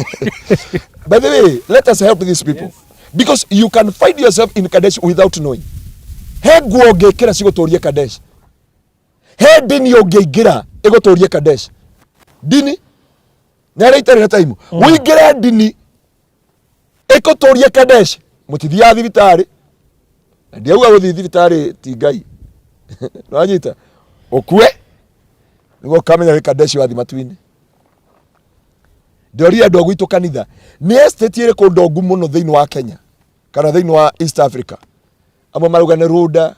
By the way, let us help these people. Because you can find yourself in Kadesh without knowing. He nguo ũngĩkĩra cigũtũrie Kadesh. He ndini ũngĩingĩra ĩgũtũrie Kadesh. Ndini nĩ arĩa itarĩ na time. Ũingĩre ndini ĩgũtũrie Kadesh. Mũtithiaga thibitarĩ. Na ndiauga gũthiĩ thibitarĩ ti Ngai. Nĩwanyita? Ũkue nĩguo ũkamenya wĩ Kadesh wathiĩ matu-inĩ. Ndĩrorire andũ a gwitũ kanitha nĩ estate ĩrĩkũ ndongu mũno thĩinĩ wa Kenya kana thĩinĩ wa East Africa. Amwe marauga nĩ Runda,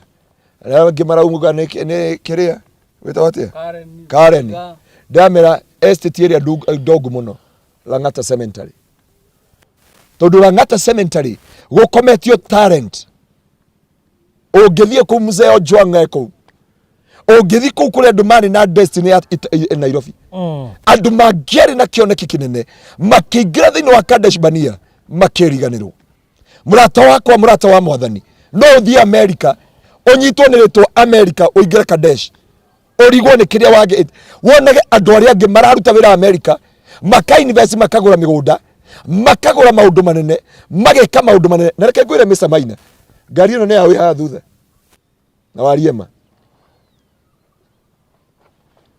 arĩa angĩ marauga nĩ kĩrĩa wĩtagwo atĩa?
Karen.
Karen. Ndamera estate ĩrĩa ndongu mũno Lang'ata Cemetery. Tondũ Lang'ata Cemetery gũkometio talent. Ũngĩthiĩ kũu Mzee Ojwang e kũu. Ũngĩthiĩ kũu kũrĩ andũ marĩ na destiny ya Nairobi. Andũ mangĩarĩ na kĩoneki kĩnene makĩingĩra thĩinĩ wa Kadesh Barnea makĩriganĩrwo. Mũrata wakwa, mũrata wa mwathani, no ũthiĩ Amerika ũnyitwo nĩ rĩtwa Amerika ũingĩre Kadesh ũrigwo nĩ kĩrĩa wagĩ wonage andũ arĩa angĩ mararuta wĩra Amerika maka invest makagũra mĩgũnda makagũra maũndũ manene mageka maũndũ manene. Na reke ngwĩre Mr. Maina, ngari ĩno nĩ yaũ ĩ haha thutha na wariema?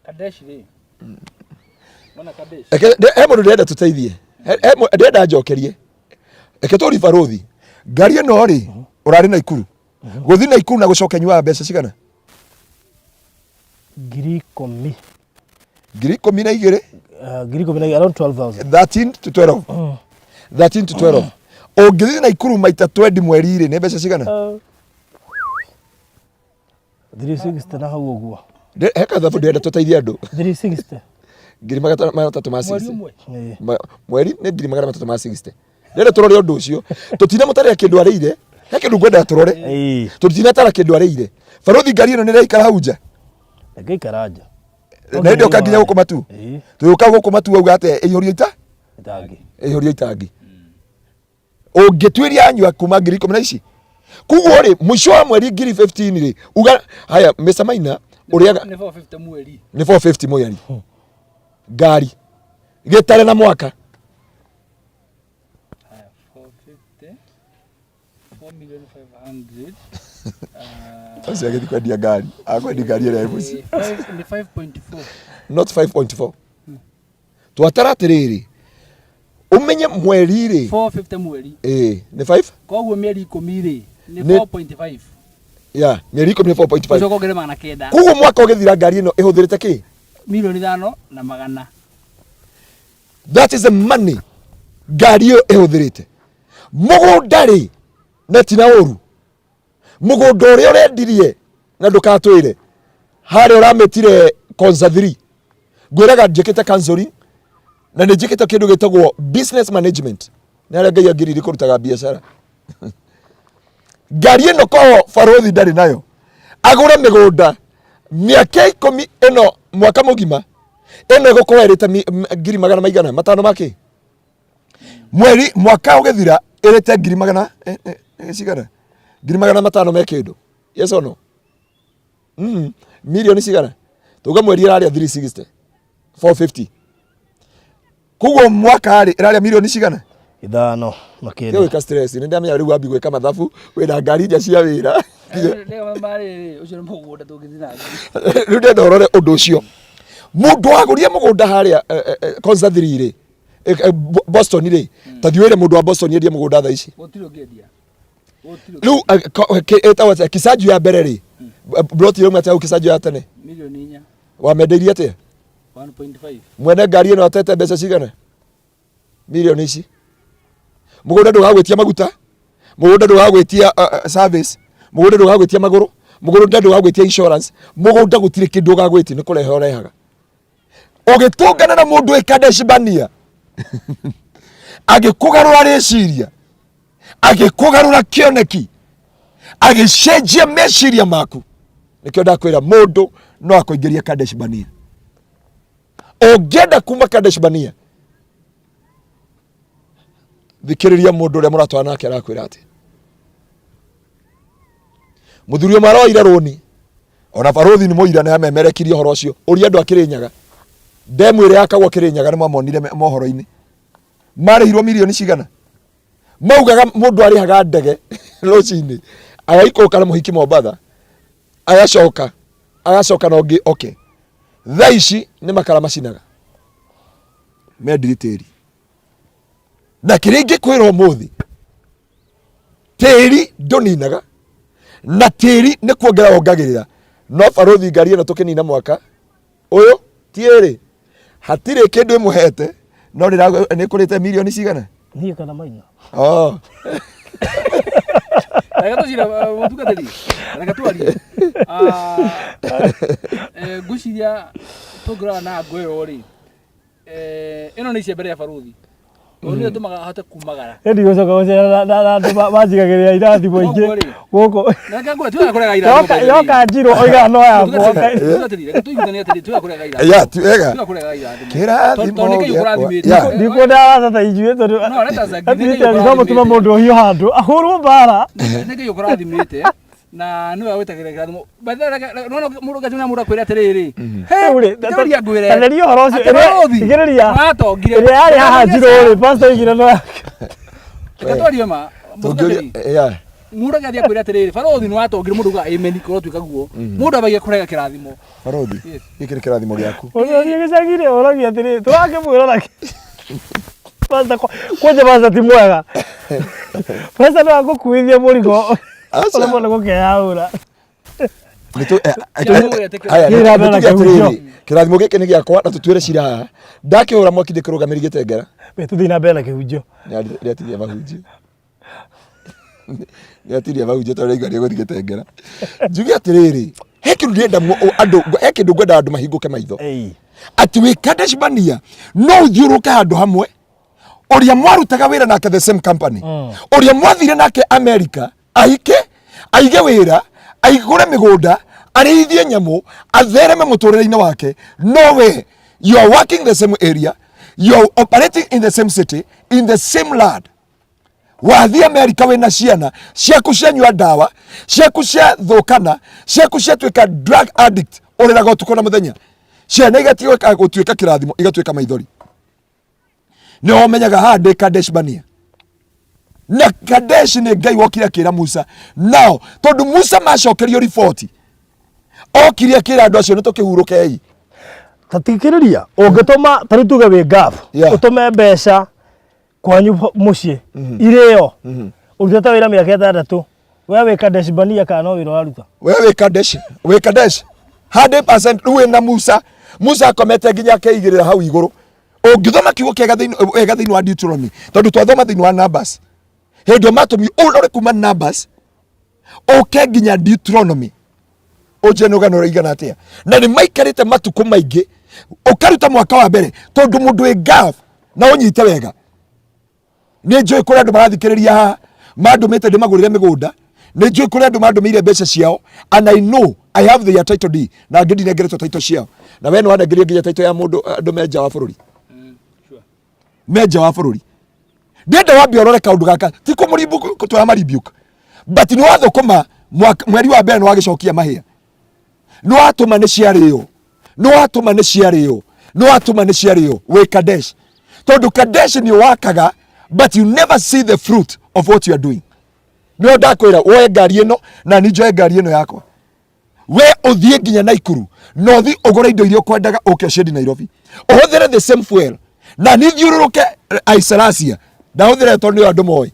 Kadesh rĩ. Mwana Kadesh.
Reke he mũndũ ndĩrenda tũteithie. Ndĩrenda njokerie. Reke tũri barũthi. Ngari ĩno rĩ, ũrarĩ Naikuru. Gũthiĩ Naikuru na gũcoka inyuaga mbeca cigana?
10,000.
12,000.
12,000, around 12,000.
13 to 12. 13 to 12. Ũngĩthiĩ Naikuru maita 20 mweri rĩ, nĩ mbeca cigana?
360 na hau ũguo.
He kathabu ndĩrenda tũteithie andũ.
360.
360,000.
Mweri ũmwe.
Ĩĩ.
Mweri nĩ 360,000. Ndĩrenda tũrore ũndũ ũcio. Tũtinamũtarĩra kĩndũ arĩire. He kĩndũ ngwendaga tũrore.
Ĩĩ.
Tũtinatara kĩndũ arĩire. Barũthi ngari ĩno nĩ ĩraikara hau nja.
Ĩngĩikara nja.
Na hĩndĩ ũka nginya gũkũ matu.
Ĩĩ.
Tũgĩũka gũkũ matu auga atĩa ĩihũrio ita?
Itangi.
Ĩihũrio itangi. Ũngĩtuĩria anyua kuma 10,000 na ici. Koguo rĩ, mũico wa mweri 15,000 rĩ, uga haya Mr. Maina ũrĩaga
Nĩ 450 mweri.
Nĩ 450 mweri. Ngari. Gĩtare na mwaka.
Haya, 450. 4 million 500.
Ũcio agĩthiĩ kwendia ngari. Akwendia ngari ĩrĩa ĩ mũciĩ.
Nĩ 5.4.
Not 5.4. Twatara atĩrĩrĩ. Ũmenye mweri rĩ
450 mweri.
Ĩĩ, nĩ 5.
Koguo mĩeri 10 rĩ nĩ
Nĩ-
4.5.
Ya, mĩeri 10 nĩ 4.5.
Ũcoke wongerere 900.
Koguo mwaka ũgĩthira ngari ĩno ĩhũthĩrĩte kĩ?
Milioni ithano na magana.
That is the money ngari ĩyo ĩhũthĩrĩte. Mũgũnda rĩ, na ti na ũru, mũgũnda ũrĩa ũrendirie na ndũkatwĩre harĩa ũramĩtire Konza 3, ngwĩraga njĩkĩte counseling na nĩ njĩkĩte kĩndũ gĩtagwo business management, nĩ harĩa Ngai angiririe kũrutaga biacara. Ngari ĩno korwo barũthi ndarĩ nayo, agũre mĩgũnda mĩaka 10 ĩno, mwaka mũgima ĩno ĩgũkorwo ĩrĩte ngiri magana maigana matano makĩ mweri, mwaka ũgĩthira ĩrĩte ngiri magana cigana, ngiri 500 me kĩndũ. Yes or no? Milioni cigana tuge mweri ĩrarĩa 360 450, koguo mwaka rĩ ĩrarĩa milioni cigana?
Ithano na kĩndũ.
Gwĩka stress nĩ ndamenya rĩu wambi gwĩka mathabu wĩna ngari nja cia wĩra.
Rĩu marĩ ũcio nĩ mũgũnda tũngĩthiĩ na mbere.
Rĩu ndĩrenda ũrore ũndũ ũcio, mũndũ wagũria mũgũnda harĩa Konza 3 rĩ, Boston rĩ, ta thiĩ wĩre mũndũ wa Boston endie mũgũnda thaa ici.
Gũtirĩ ũngĩendia. Gũtirĩ.
Rĩu ĩtagwo atĩa Kisanju ya mbere rĩ, plot ĩrauma atĩa hau Kisanju ya tene?
Milioni 4.
Wamendeirie atĩa?
1.5.
Mwene ngari ĩno atete mbeca cigana? Milioni ici. Mũgũnda ndũgagwĩtia maguta, mũgũnda ndũgagwĩtia service, mũgũnda ndũgagwĩtia magũrũ, mũgũnda ndũgagwĩtia insurance, mũgũnda gũtirĩ kĩndũ ũgagwĩtia, nĩ kũrehe ũrehaga. Ũgĩtũngana na mũndũ wĩ Kadesh Barnea, agĩkũgarũra rĩciria, agĩkũgarũra kĩoneki, agĩcenjia meciria maku. Nĩkĩo ndakwĩra mũndũ no akũingĩrie Kadesh Barnea. Ũngĩenda kuma Kadesh Barnea, thikĩrĩria mũndũ ũrĩa mũratwarana nake arakwĩra atĩ mũthuri ũmwe aroire rũni, ona barũthi nĩ mũira, nĩ amemerekirie ũhoro ũcio. Ũria andũ a Kĩrĩnyaga, ndemu ĩrĩa yakagwo Kĩrĩnyaga nĩ mamonire mohoro-inĩ, marĩhirwo milioni cigana. Maugaga mũndũ arĩhaga ndege rũcinĩ, agaikũrũka na mũhiki Mombatha, agacoka agacoka na ũngĩ oke. Thaa ici nĩ makara macinaga mendiri tĩri. Na kĩrĩa ingĩkwĩra ũmũthĩ, tĩri ndũninaga na tĩri nĩ kuongerera wongagĩrĩra. No barũthi ngari ĩno tũkĩnina mwaka ũyũ ti ĩrĩ, hatirĩ kĩndũ ĩmũhete, no nĩ ĩkũrĩte milioni cigana?
Niĩ kana Maina?
Oh.
Reke tũcire mũtungatĩri, reke twarie. Ngwĩciria tũngĩrora na ngo ĩyo rĩ, ĩno nĩ icembe rĩa barũthi, tondũ nĩyo ĩtũmaga ahote kumagara.
Ĩĩ ndigũcoka gũcera na andũ manjigagĩrĩra irathimo ingĩ
Koguo rĩ,
gũkũ.
Reke ngwĩre, tiwega kũrega irathimo
Yoka
by the way.
yoka njirũ oigaga no yakwa.
Mũtungatĩri, reke tũiguithanie atĩrĩ, tiwega kũrega irathimo.
Ya, ti wega.
Tiwega kũrega irathimo.
Kĩrathimo
Tondũ nĩ Ngai
gĩakwa.
ũkũrathimĩte.
Ya.
Ndikwenda arata ta ithuĩ tondũ
No, let us agree,
at
nĩ
least
Ngai
no mũtũme
ũkũrathimĩte.
mũndũ ũhiũ handũ ahũrwo mbara.
Nĩ Ngai ũkũrathimĩte na nĩwe wĩtagĩrĩra kĩrathimo. By the way, nona mũndũ gatumia mũndũ akwĩra atĩrĩrĩ,
Rĩu rĩ,
ndĩũria ngwĩre.
tatheria ũhoro ũcio.
Atĩ barũthi,
Thikĩrĩria.
watongire.
Ĩrĩa yarĩ haha njirũ rĩ, pastor oigire no yake.
Reke twarie ma,
Tũngĩũria
mũtungatĩri.
ya.
Mũndũ agĩathiĩ akwĩra atĩrĩrĩ, barũthi nĩ watongire, mũndũ auga amen, korwo tuĩka guo. Mũndũ ambagia kũrega kĩrathimo.
Barũthi,
Yes.
gĩkĩ nĩ kĩrathimo gĩaku.
Ũrĩa gĩcagi-inĩ ũragia atĩrĩrĩ, tũrakĩmwĩra na Pastor kwanja pastor ti mwega. Pastor no agũkuithie mũrigo.
Aca.
Ũremwo nĩ gũkeyaũra.
Haya,
Kĩrathimo
nĩ tuge
kĩhunjio.
atĩrĩrĩ, kĩrathimo gĩkĩ nĩ gĩakwa na tũtuĩre cira haha. Ndakĩhũra mwaki ndĩkĩrũgamĩri gĩtengera.
We tũthiĩ na mbere na kĩhunjio.
Nĩatiria mahunjio. Nĩatiria mahunjio tondũ ndaigua nĩegũthiĩ gĩtengera. Njuge atĩrĩrĩ, he kĩndũ ndĩrenda andũ, he kĩndũ ngwenda andũ mahingũke maitho.
Ĩi.
Atĩ wĩ Kadesh Barnea no ũthiũrũrũke handũ hamwe, ũrĩa mwarutaga wĩra nake the same company, ũrĩa mwathire nake America, ahike, aige wĩra, aigũre mĩgũnda, arĩithie nyamũ, athereme mũtũrĩre-inĩ wake, no we you are working the same area, you are operating in the same city, in the same land. Wathiĩ America wĩna ciana ciaku cianyua ndawa, ciaku ciathũkana, ciaku ciatuĩka drug addict, ũrĩraga ũtukũ na mũthenya. Ciana igatiga gũtuĩka kĩrathimo, igatuĩka maithori. Nĩ ũmenyaga haha ndĩ Kadesh Barnea. Na Kadesh nĩ Ngai wokire akĩra Musa. Nao, tondũ Musa macokerio riboti, okire akĩra andũ acio nĩ tũkĩhurũkei.
Ta thikĩrĩria, ũngĩtũma, ta rĩu tuge wĩ Gulf,
Yeah.
ũtũme mbeca Kwanyu mũciĩ irĩo ũrutĩte wĩra mĩaka ĩtandatũ, we wĩ Kadesh Barnea kana no wĩra ũraruta?
We wĩ Kadesh, wĩ Kadesh 100%. Rĩu wĩna Musa, Musa akomete nginya akeigĩrĩra hau igũrũ. Ũngĩthoma kiugo kĩega thĩinĩ wega thĩinĩ wa Deuteronomy, tondũ twathoma thĩinĩ wa Numbers, hĩndĩ ĩyo matũmi ũrore kuma Numbers ũke nginya Deuteronomy, ũnjĩre nĩ rũgano rũigana atĩa, na nĩ maikarĩte matukũ maingĩ. Ũkaruta mwaka wa mbere, tondũ mũndũ wĩ Gulf na ũnyite wega, nĩ njũĩ kũrĩ andũ marathikĩrĩria haha mandũmĩte ndĩmagũrĩre mĩgũnda, nĩ njũĩ kũrĩ andũ mandũmĩire mbeca ciao, and I know I have their title deed, na angĩ ndinengeretwo title ciao, na we nĩ wanengerio nginya title ya mũndũ, andũ me nja wa bũrũri, me nja wa bũrũri. Ndĩrenda wambe ũrore kaũndũ gaka, ti kũmũrimbuka tũramaribuka, but nĩ wathũkũma mweri wa mbere, nĩ wagĩcokia mahĩa, nĩ watũma nĩ ciarĩo, nĩ watũma nĩ ciarĩo, nĩ watũma nĩ ciarĩo, wĩ Kadesh, tondũ Kadesh nĩ wakaga, but you never see the fruit of what you are doing. Nĩo ndakwĩra woe ngari ĩno na ni njoe ngari ĩno yakwa, we ũthiĩ nginya Naikuru na ũthiĩ ũgũre indo iria ũkwendaga, ũke ũciendi Nairobi, ũhũthĩre the same fuel, na ni thiũrũrũke Aisarasia ndahũthĩre tondũ nĩyo andũ moĩ,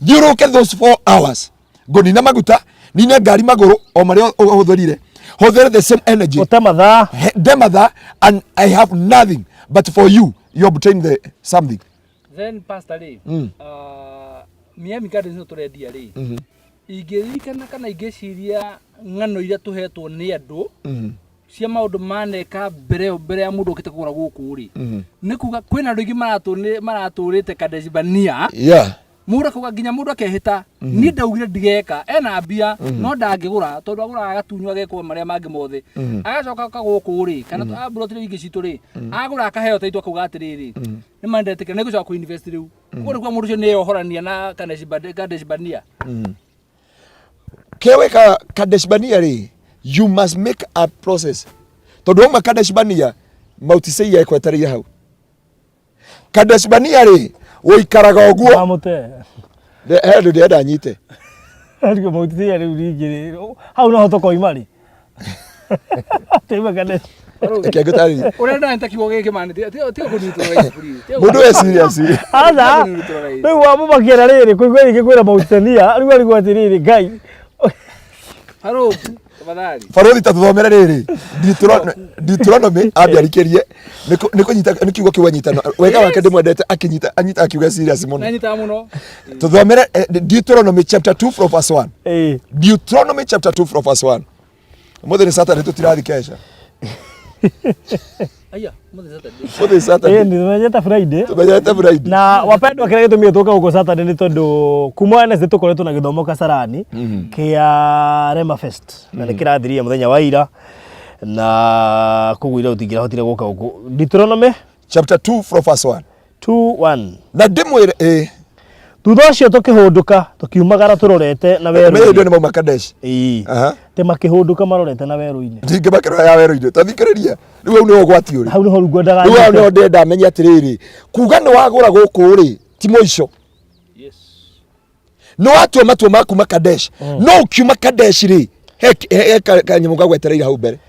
thiũrũrũke those 4 hours, ngũnina maguta, nine ngari magũrũ o marĩa ũhũthĩrire, hũthĩre the same energy.
Ũte mathaa.
Nde mathaa, and I have nothing, but for you, you obtain the something.
Then pastor rĩ, Miami Gardens ĩno tũrendia rĩ, ingĩririkana kana ingĩciria ng'ano iria tũhetwo nĩ andũ cia maũndũ maneka mbere ĩyo, mbere ya mũndũ okĩte kũgũra gũkũ rĩ, nĩ kuga kwĩna andũ aingĩ maratũrĩte Kadesh Barnea. Mũndũ akauga nginya mũndũ akehĩta, niĩ ndaugire ndigeka, ena mbia no ndangĩgũra tondũ agũraga agatunywo agekwo marĩa mangĩ mothe, agacoka oka gũkũ rĩ, kana amburoti rĩu ingĩ citũ rĩ, agũra akaheo taitũ, akauga atĩrĩrĩ, nĩ ma ndetĩkĩra, nĩ ngũcoka kũ invest rĩu. Koguo nĩ kuga mũndũ ũcio nĩ eyohorania na Kadesh Barnea.
Kĩrĩa wĩkaga Kadesh Barnea rĩ, you must make a process, tondũ wauma Kadesh Barnea, Mount Seir ĩkwetereire hau. Kadesh Barnea rĩ, ũikaraga ũguo.
Wamũte.
He andũ ndĩrenda nyite.
Ariko mautithia rĩu rĩngĩ rĩ, hau noho tũkoima rĩ, tũime Kadesh.
Reke ngũtarĩrie.
Ũrĩa ndanyita kiugo gĩkĩ mani, tiga kũnyitwo raithi please. Tiga
Mũndũ we serious.
Aca,
kũnyitwo raithi.
rĩu wamũmakiera rĩrĩ kũigua rĩngĩ kwĩra Mauritania, rĩu arigwo atĩrĩrĩ, Ngai.
Harũ tafadhali.
Barothi, ta tũthomere rĩrĩ Deuteronomy, ambia arikĩrie nĩ kũnyita, nĩ kiugo kĩu anyita wega wake ndĩmwendete, akĩnyita anyita akiuga serious mũno.
Nanyitaga mũno.
Tũthomere Deuteronomy chapter 2 from verse 1. Deuteronomy chapter 2 from verse 1. Ũmũthĩ nĩ Saturday, tũtirathi kesha.
Aya, mũthĩ Saturday.
Ũmũthĩ nĩ Saturday.
Ĩĩ, nĩ tũmenyete Friday.
Tũmenyete Friday.
Na wapendwa, kĩrĩa gĩtũmire tũke gũkũ Saturday nĩ tondũ kuma Wednesday tũkoretwo na gĩthomo Kasarani kĩa Rema Fest, na nĩ kĩrathirire mũthenya wa ira, na koguo ira tũtingĩrahotire gũka gũkũ. Deuteronomy
chapter 2 from verse 1.
2 1.
Na ndĩmwĩre ĩ.
Thutha ũcio tũkĩhũndũka tũkiumagara tũrorete na
menya
werũ-inĩ.
Hĩndĩ nĩ mauma Kadesh.
Ĩĩ.
Aha.
Atĩ makĩhũndũka marorete na werũ-inĩ.
Ndingĩ makĩrora ya werũ-inĩ, tathikĩrĩria rĩu, hau nĩho ũgwati ũrĩ.
Hau nĩho rĩu ngwendaga
Rĩu hau
nyite.
nĩho ndĩrenda menye atĩrĩrĩ, kuga nĩ wagũra gũkũ rĩ, ti mũico.
Yes.
Nĩ watua matua ma kuma Kadesh, no ũkiuma Kadesh rĩ, he kanyamũ gagwetereire hau mbere.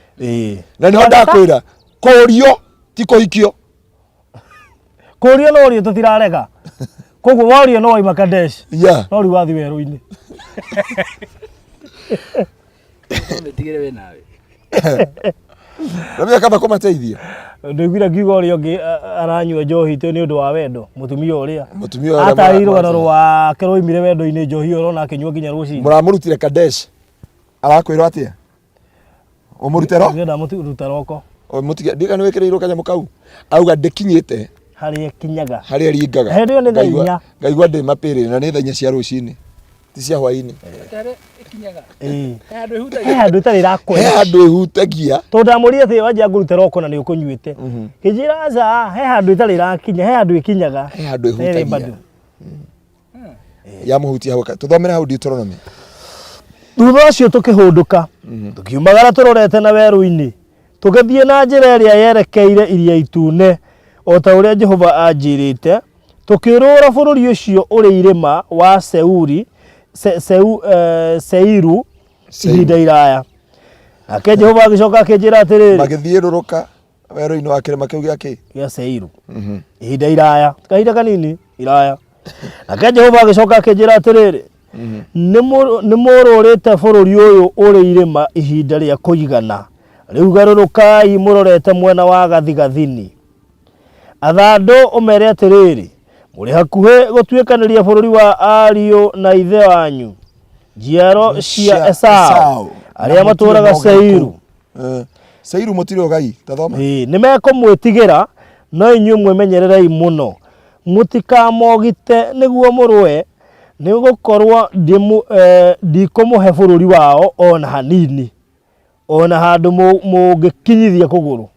Na nĩho ndakwĩra kũũrio ti kũhikio.
Kũrio no ũrio tũtirarega, koguo wario no waima Kadesh, no rĩu wathi werũ-inĩ.
Mĩtigĩre we nawe.
Na mĩaka kũmateithia.
Ndaiguire ngiuga ũrĩa ũngĩ aranyua njohi tĩ nĩ ũndũ wa wendo, mũtumia ũrĩa
Mũtumia ũrĩa
atarĩirie rũgano rwake rwaimire wendo-inĩ, njohi ĩyo ũrona akĩnyua nginya rũcinĩ.
Mũramũrutire Kadesh, arakwĩrwo atĩa ũmũrute ro?
Ngĩenda mũruta roko.
Mũtige ndika nĩ wĩkĩrĩirwo kanyamũ kau, auga ndĩkinyĩte
harĩa ĩkinyaga.
Harĩa ĩringaga.
Hĩndĩ ĩyo nĩ thaa 4.
Ngaigua ndĩ mapĩrĩ, na nĩ thaa 4 cia rũcinĩ, ti cia hwainĩ.
Harĩa ĩkinyaga.
Ĩĩ.
He handũ
He
ĩhutagia.
handũ ĩtarĩ
He
ĩrakwenda.
handũ ĩhutagia.
Tondũ ndamũria atĩ wanjia ngũrute roko na nĩ ũkũnyuĩte, kĩnjĩra aca, he handũ ĩtarĩ ĩrakinya, he handũ ĩkinyaga.
He handũ
Ĩrĩ
ĩhutagia.
bado.
Yamũhutia hau, tũthomere hau Deuteronomy.
Thutha ũcio tũkĩhũndũka tũkiumagara tũrorete na werũ-inĩ, tũgĩthiĩ na njĩra ĩrĩa yerekeire Iria Itune, o ta ũrĩa Jehova aanjĩrĩte, tũkĩũrũra bũrũri ũcio ũrĩ irĩma wa Seuri, Se, Seu, eh, Seiru
Seiru.
ihinda iraya. Nake Jehova agĩcoka akĩnjĩra atĩrĩrĩ,
Magĩthiũrũrũka. Werũ-inĩ wa kĩrĩma kĩu gĩa kĩ?
Gĩa Seiru. Ihinda iraya, kahinda kanini iraya. Nake Jehova agĩcoka akĩnjĩra atĩrĩrĩ, nĩ mũrũrĩte bũrũri ũyũ ũrĩ irĩma ihinda rĩa kũigana, rĩu garũrũkai mũrorete mwena wa gathigathini. Atha andũ ũmeere atĩrĩrĩ, 'Mũrĩ hakuhĩ gũtuĩkanĩria bũrũri wa ariũ na ithe wanyu, njiaro cia Esau, arĩa matũũraga Seiru.
Eh, Seiru mũtirĩ ũgai, tathoma.
Ĩĩ, nĩ mekũmwĩtigĩra, no inyuĩ mwĩmenyererei mũno. Mũtikamogite nĩguo mũrũe, nĩ gũkorwo ndikũmũhe bũrũri wao o na hanini. Ona handũ mũngĩkinyithia kũgũrũ.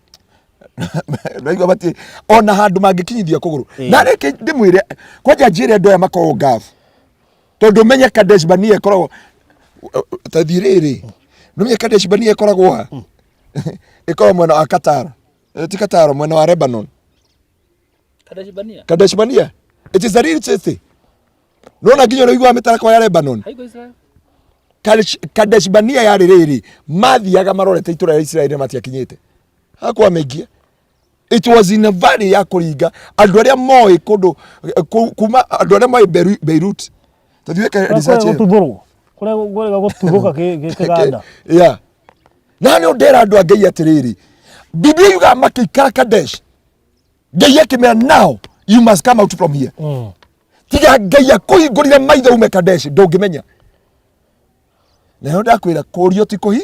Naigua bati ona handũ mangĩkinyithia kũgũrũ. Na reke ndĩmwĩre kwanja njĩre andũ aya makoragwo ngabu. Tondũ menye Kadesh Barnea ĩkoragwo ta thiĩ rĩrĩ. Nĩmenye Kadesh Barnea ĩkoragwo ha? Ĩkoragwo mwena wa Qatar. Ti Qatar, mwena wa Lebanon.
Kadesh Barnea.
Kadesh Barnea. It is a real city. Nona nginya ũrĩa ũiguaga mĩtarakwa ya Lebanon.
Haiko Israel.
Kadesh Barnea yarĩ rĩrĩ mathiaga marorete itũra rĩa Isiraeli na matiakinyĩte hakwa mĩingĩ it was in a valley ya kũringa andũ arĩa moĩ kũndũ kuma andũ arĩa moĩ Beirut tũthiĩ wĩke research ĩyo.
Gũtuthũrwo. Kũrĩa kũrĩa gũtuthũka kĩganda.
Yeah. Na nĩ ndera andũ a Ngai atĩrĩrĩ Biblia yugaga makĩikara Kadesh Ngai akĩmera now you must come out from here tiga Ngai akũhingũrire maitho ume Kadesh ndũngĩmenya nayo ndakwĩra kũrio ti kũhi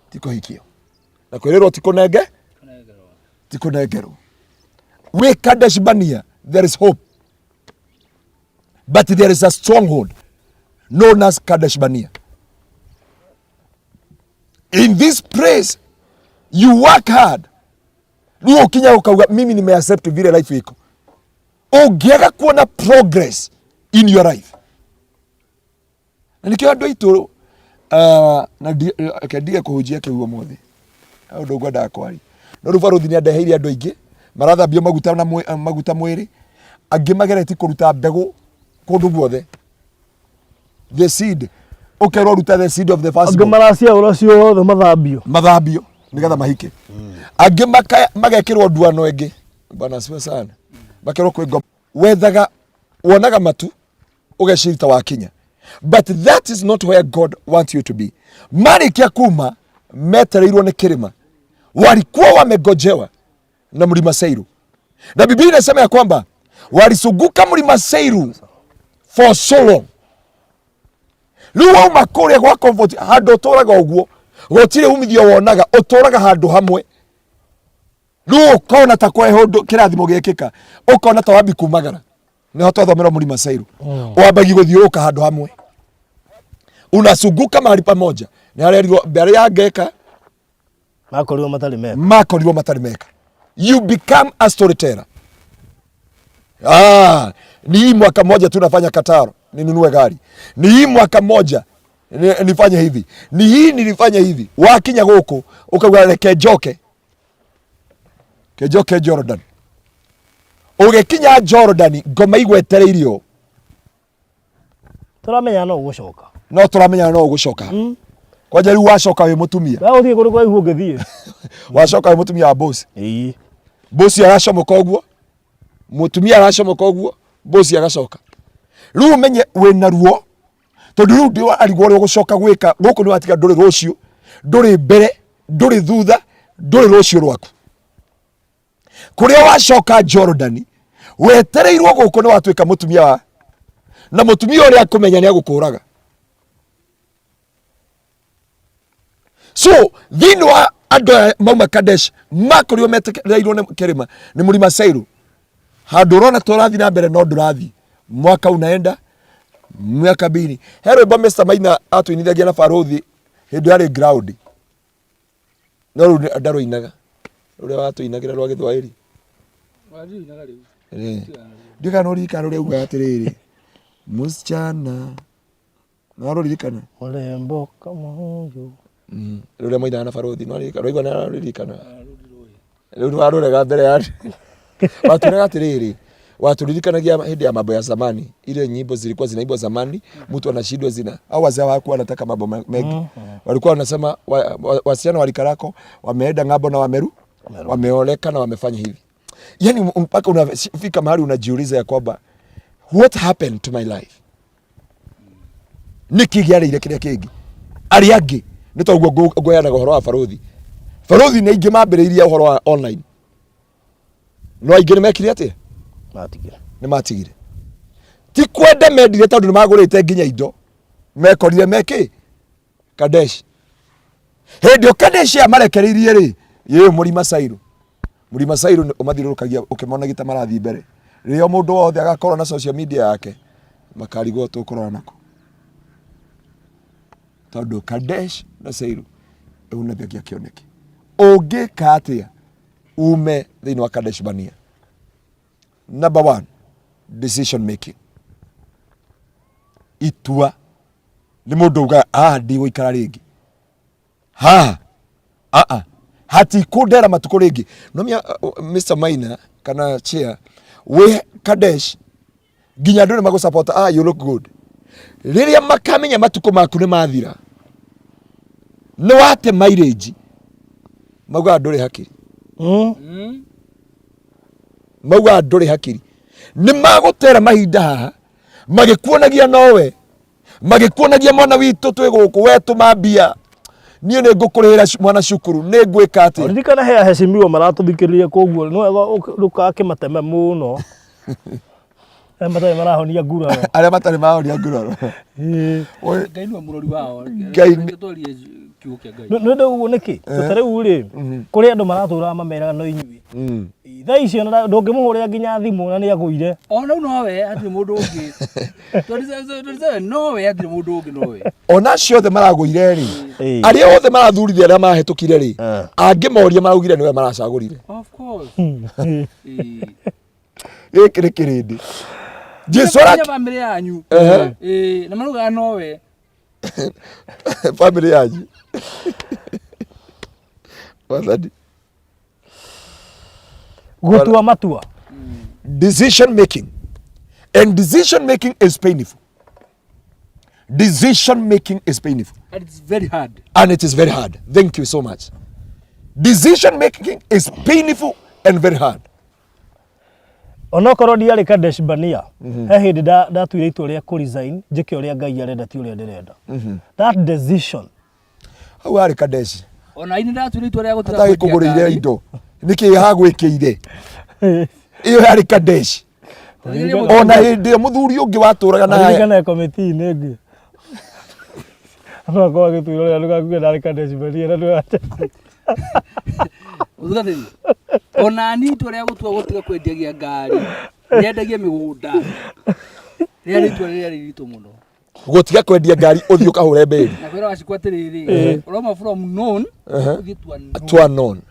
ti kũhikio na kwĩrĩrwo ti kũnenge ti kũnengerwo wĩ Kadesh Barnea there is hope but there is a stronghold known as Kadesh Barnea in this place you work hard rĩu ũkinya ũkauga mimi nimeaccept vile life iko ũngĩaga kuona progress in your life na nĩkĩo andũ aitũ na reke ndige kũhunjia kĩu ũmũthĩ ũndũ ngwendaga kwaria no rĩu barũthi nĩ andeheire andũ aingĩ marathambio maguta na maguta mwĩrĩ angĩ mageretie kũruta mbegũ kũndũ guothe the seed ũkerwo ruta the seed of the first
Angĩ maraciaũra ciothe mathambio.
Mathambio nigetha mahike. Angĩ magekĩrwo nduano ĩngĩ. Bwana asifiwe sana. Makerwo kwĩ ngoma wethaga wonaga matu ũgeciria ta wakinya, but that is not where God wants you to be. Marĩkia kuma metereirwo nĩ kĩrĩma, walikuwa wamegojewa na mlima Seiru, na Biblia inasema ya kwamba walizunguka mlima Seiru for so long. Rĩu wauma kũrĩa gwa comfort handũ ũtũraga ũguo gũtirĩ umithio wonaga, ũtũraga handũ hamwe. Rĩu ũkona ta kwa ũndũ kĩrathimo gĩkĩka, ũkona ta wambi kumagara. Nĩho twathomera mlima Seiru, wambagia gũthiũrũrũka handũ hamwe, unazunguka mahali pamoja. Nĩ harerirwo mbere ya ngeka
Makorirwo matarĩ meka.
Makorirwo matarĩ meka. You become a storyteller. Ah, ni hii mwaka moja tu nafanya Kataro ninunue gari, ni hii mwaka moja nifanye hivi, ni hii nilifanya hivi. Wakinya gũkũ ũkauga reke njoke, ke njoke Jordan. Ũgĩkinya Jordan ngoma igwetereirio.
Tũramenya no ũgũcoka.
No tũramenya no ũgũcoka. Kwanja rĩu wacoka wĩ mũtumia.
Wa gũthiĩ kũrĩ kũraihu ũngĩthiĩ.
Wacoka wĩ mũtumia wa boss.
Ĩĩ.
Boss aracomoka ũguo, mũtumia aracomoka ũguo, boss agacoka. Rĩu ũmenye wĩna ruo tondũ rĩu ndĩarigwo ũrĩa ũgũcoka gwĩka gũkũ nĩ watiga ndũrĩ rũciũ, ndũrĩ mbere, ndũrĩ thutha, ndũrĩ rũciũ rwaku. Kũrĩa wacoka Jordan wetereirwo gũkũ nĩ watuĩka mũtumia wa na mũtumia ũrĩa akũmenya nĩ agũkũraga. So thĩinĩ wa andũ aya mauma Kadesh makorirwo metereirwo nĩ kĩrĩma nĩ mũrima Seiru, handũ ũrona ta ũrathiĩ na mbere no ndũrathiĩ. Mwaka unaenda miaka mbili. He rwĩmbo Mr Maina atũinithagia na barũthi hĩndĩ yarĩ ground, no rĩu ndarũinaga rũrĩa watũinagĩra rwa Gĩthwaĩri. Ndiũĩ kana nĩ ũririkana rũrĩa ugaga atĩrĩrĩ, msichana no rũririkana.
Mrembo kama huyu.
Rũrĩa moinaga na barũthi no rũigua nĩ arũririkana. Rĩu nĩwarũrega mbere ya watwĩraga atĩrĩrĩ, waturirikanagia hĩndĩ ya mambo ya zamani, ile nyimbo zilikuwa zinaimbwa zamani, mtu anashindwa zina au wazee hawakuwa wanataka mambo mengi, walikuwa wanasema wasichana walikarako wameenda ng'ambo na wameru. Wameoleka na wamefanya hivi. Yani mpaka unafika mahali unajiuliza ya kwamba what happened to my life? Nĩkĩ gĩarĩire kĩrĩa kĩngĩ? Arĩa angĩ nĩ toguo ngũheanaga ũhoro wa barothi. Barothi nĩ aingĩ mambĩrĩirie ũhoro wa online. No aingĩ nĩ mekire atĩa?
Matigire.
Nĩ matigire. Ti kwenda mendire tondũ nĩ magũrĩte nginya indo. Mekorire mekĩ? Kadesh. Hĩndĩ ĩyo Kadesh yamarekereirie rĩ, yĩyo mũrima Sairu. Mũrima Sairu nĩ ũmathiũrũrũkagia ũkĩmonagia ta marathiĩ mbere. Rĩrĩa mũndũ wothe agakorwo na social media yake, makarigwo tũkũrora nakũ. Tondũ Kadesh na Sairu ĩhunathagia kĩoneki. Ũngĩka atĩa ume thĩinĩ wa Kadesh Barnea? Number one, decision making. Itua nĩ mũndũ ugaga haha ndigũikara rĩngĩ haha aa hatikũndera matukũ rĩngĩ nomia Mr. Maina kana chair wĩ Kadesh nginya andũ nĩ magũsupport ah you look good rĩrĩa makamenya matukũ maku nĩ mathira nĩ wate mileage maugaga ndũrĩ hakiri maugaga ndũrĩ hakiri nĩ magũtera mahinda haha magĩkuonagia nowe magĩkuonagia mwana witũ twĩ gũkũ we tũma mbia niĩ nĩ ngũkũrĩhĩra mwana cukuru nĩ ngwĩka atĩa.
Ririkana he aheshimiwa maratũthikĩrĩria koguo nĩ wega ndũgakĩmateme mũno. Arĩa matarĩ marahonia nguraro.
Arĩa matarĩ mahonia nguraro.
Ĩĩ.
Ngai nĩwe mũrori wao.
Ngai
Reke twarie kiugo kĩa Ngai.
Nĩ ũndũ ũguo nĩkĩ? Ta rĩu rĩ, kũrĩ andũ maratũraga mameraga no inyuĩ. Thaa icio ona ndũngĩmũhũrĩra nginya thimũ na nĩ agũire.
Ona rĩu nowe hatirĩ mũndũ ũngĩ. 27 nowe hatirĩ mũndũ ũngĩ nowe.
Ona acio othe maragũire rĩ,
Ĩĩ.
arĩa othe marathurire arĩa mahĩtũkire rĩ,
Eh.
angĩmoria maraugire nĩwe maracagũrire.
Of course. Ĩĩ.
Gĩkĩ nĩ kĩrĩndĩ. Jesu
Nĩ
ara
bamĩrĩ yanyu.
Ehe.
Ĩĩ, na maraugaga nowe.
Bamĩrĩ yanyu. Wathani.
Gũtua matua.
Decision making. And decision making is painful. Decision making is painful.
And it's very hard.
And it is very hard. Thank you so much. Decision making is painful and very hard.
Onokorwo ndiarĩ Kadesh Barnea, he hĩndĩ ndatuire itua rĩa kũ resign njĩke ũrĩa Ngai arenda ti ũrĩa ndĩrenda. That decision.
Hau harĩ Kadesh.
Ona ini ndatuire itua rĩa gũtiga
Atagĩ
kwendia
kũgũrĩire
ngari.
indo. Nĩkĩ hagwĩkĩire? Ĩyo yarĩ Kadesh. Ona hĩndĩ ĩyo mũthuri ũngĩ watũraga na
Ririkana komiti-inĩ ĩngĩ. Andũ akorwo agĩtwĩrorera ndũgakuge ndarĩ Kadesh Barnea na ndũgate.
Mũtungatĩri, ona niĩ itua rĩa gũtua gũtiga kwendiagia ngari nyendagie mĩgũnda rĩarĩ itua rĩrĩa rĩritũ mũno.
Gũtiga kwendia ngari ũthiĩ ũkahũre mbĩri.
Na kwĩra wacikũ atĩrĩrĩ, ũrauma from known ũthiĩ to unknown.
To unknown.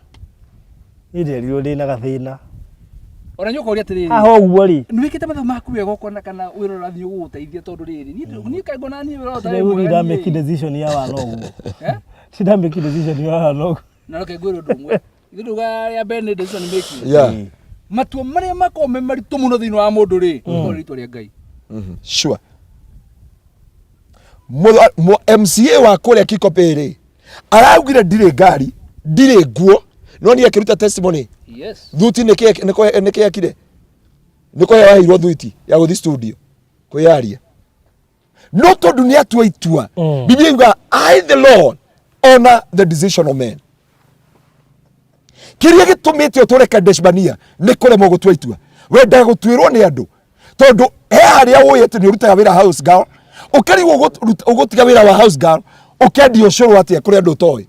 Niĩ nderirwo ndĩna gathĩna.
Ona nĩ ũkoria atĩrĩrĩ,
Haha ũguo rĩ.
nĩ wĩkĩte mathabu maku wega ũkona kana wĩra ũrathiĩ ũgũgũteithia tondũ rĩrĩ niĩ kaĩ ngona niĩ wĩra ũtarĩ
Rĩu
mwega
nda
niĩ.
make decision ya wana ũguo.
Eh?
Ti nda make decision ya wana ũguo.
Na reke ngwĩre ũndũ ũmwe, ithuĩ ndauga rĩa mbere nĩ decision making.
Yeah.
Matua marĩa makoragwo me maritũ mũno thĩinĩ wa mũndũ rĩ, mm. rĩtwa rĩa Ngai.
Sure. MCA wa kũrĩa Kikopey rĩ, araugire ndirĩ ngari, ndirĩ nguo, no niĩ akĩruta testimony.
Yes.
Thuti nĩkĩ ekire? Nĩ kũheo aheirwo thuti ya gũthiĩ studio kwĩyaria. No tondũ nĩ atua itua. Biblia yugaga I the Lord honor the decision of men. Kĩrĩa gĩtũmĩte ũtũre Kadesh Barnea nĩ kũremwo gũtua itua. Wendaga gũtuĩrwo nĩ andũ tondũ he harĩa ũĩ atĩ nĩ ũrutaga wĩra house girl, ũkarigwo ũgũtiga wĩra wa house girl ũkendia ũcũrũ atĩa kũrĩ andũ ũtoĩ.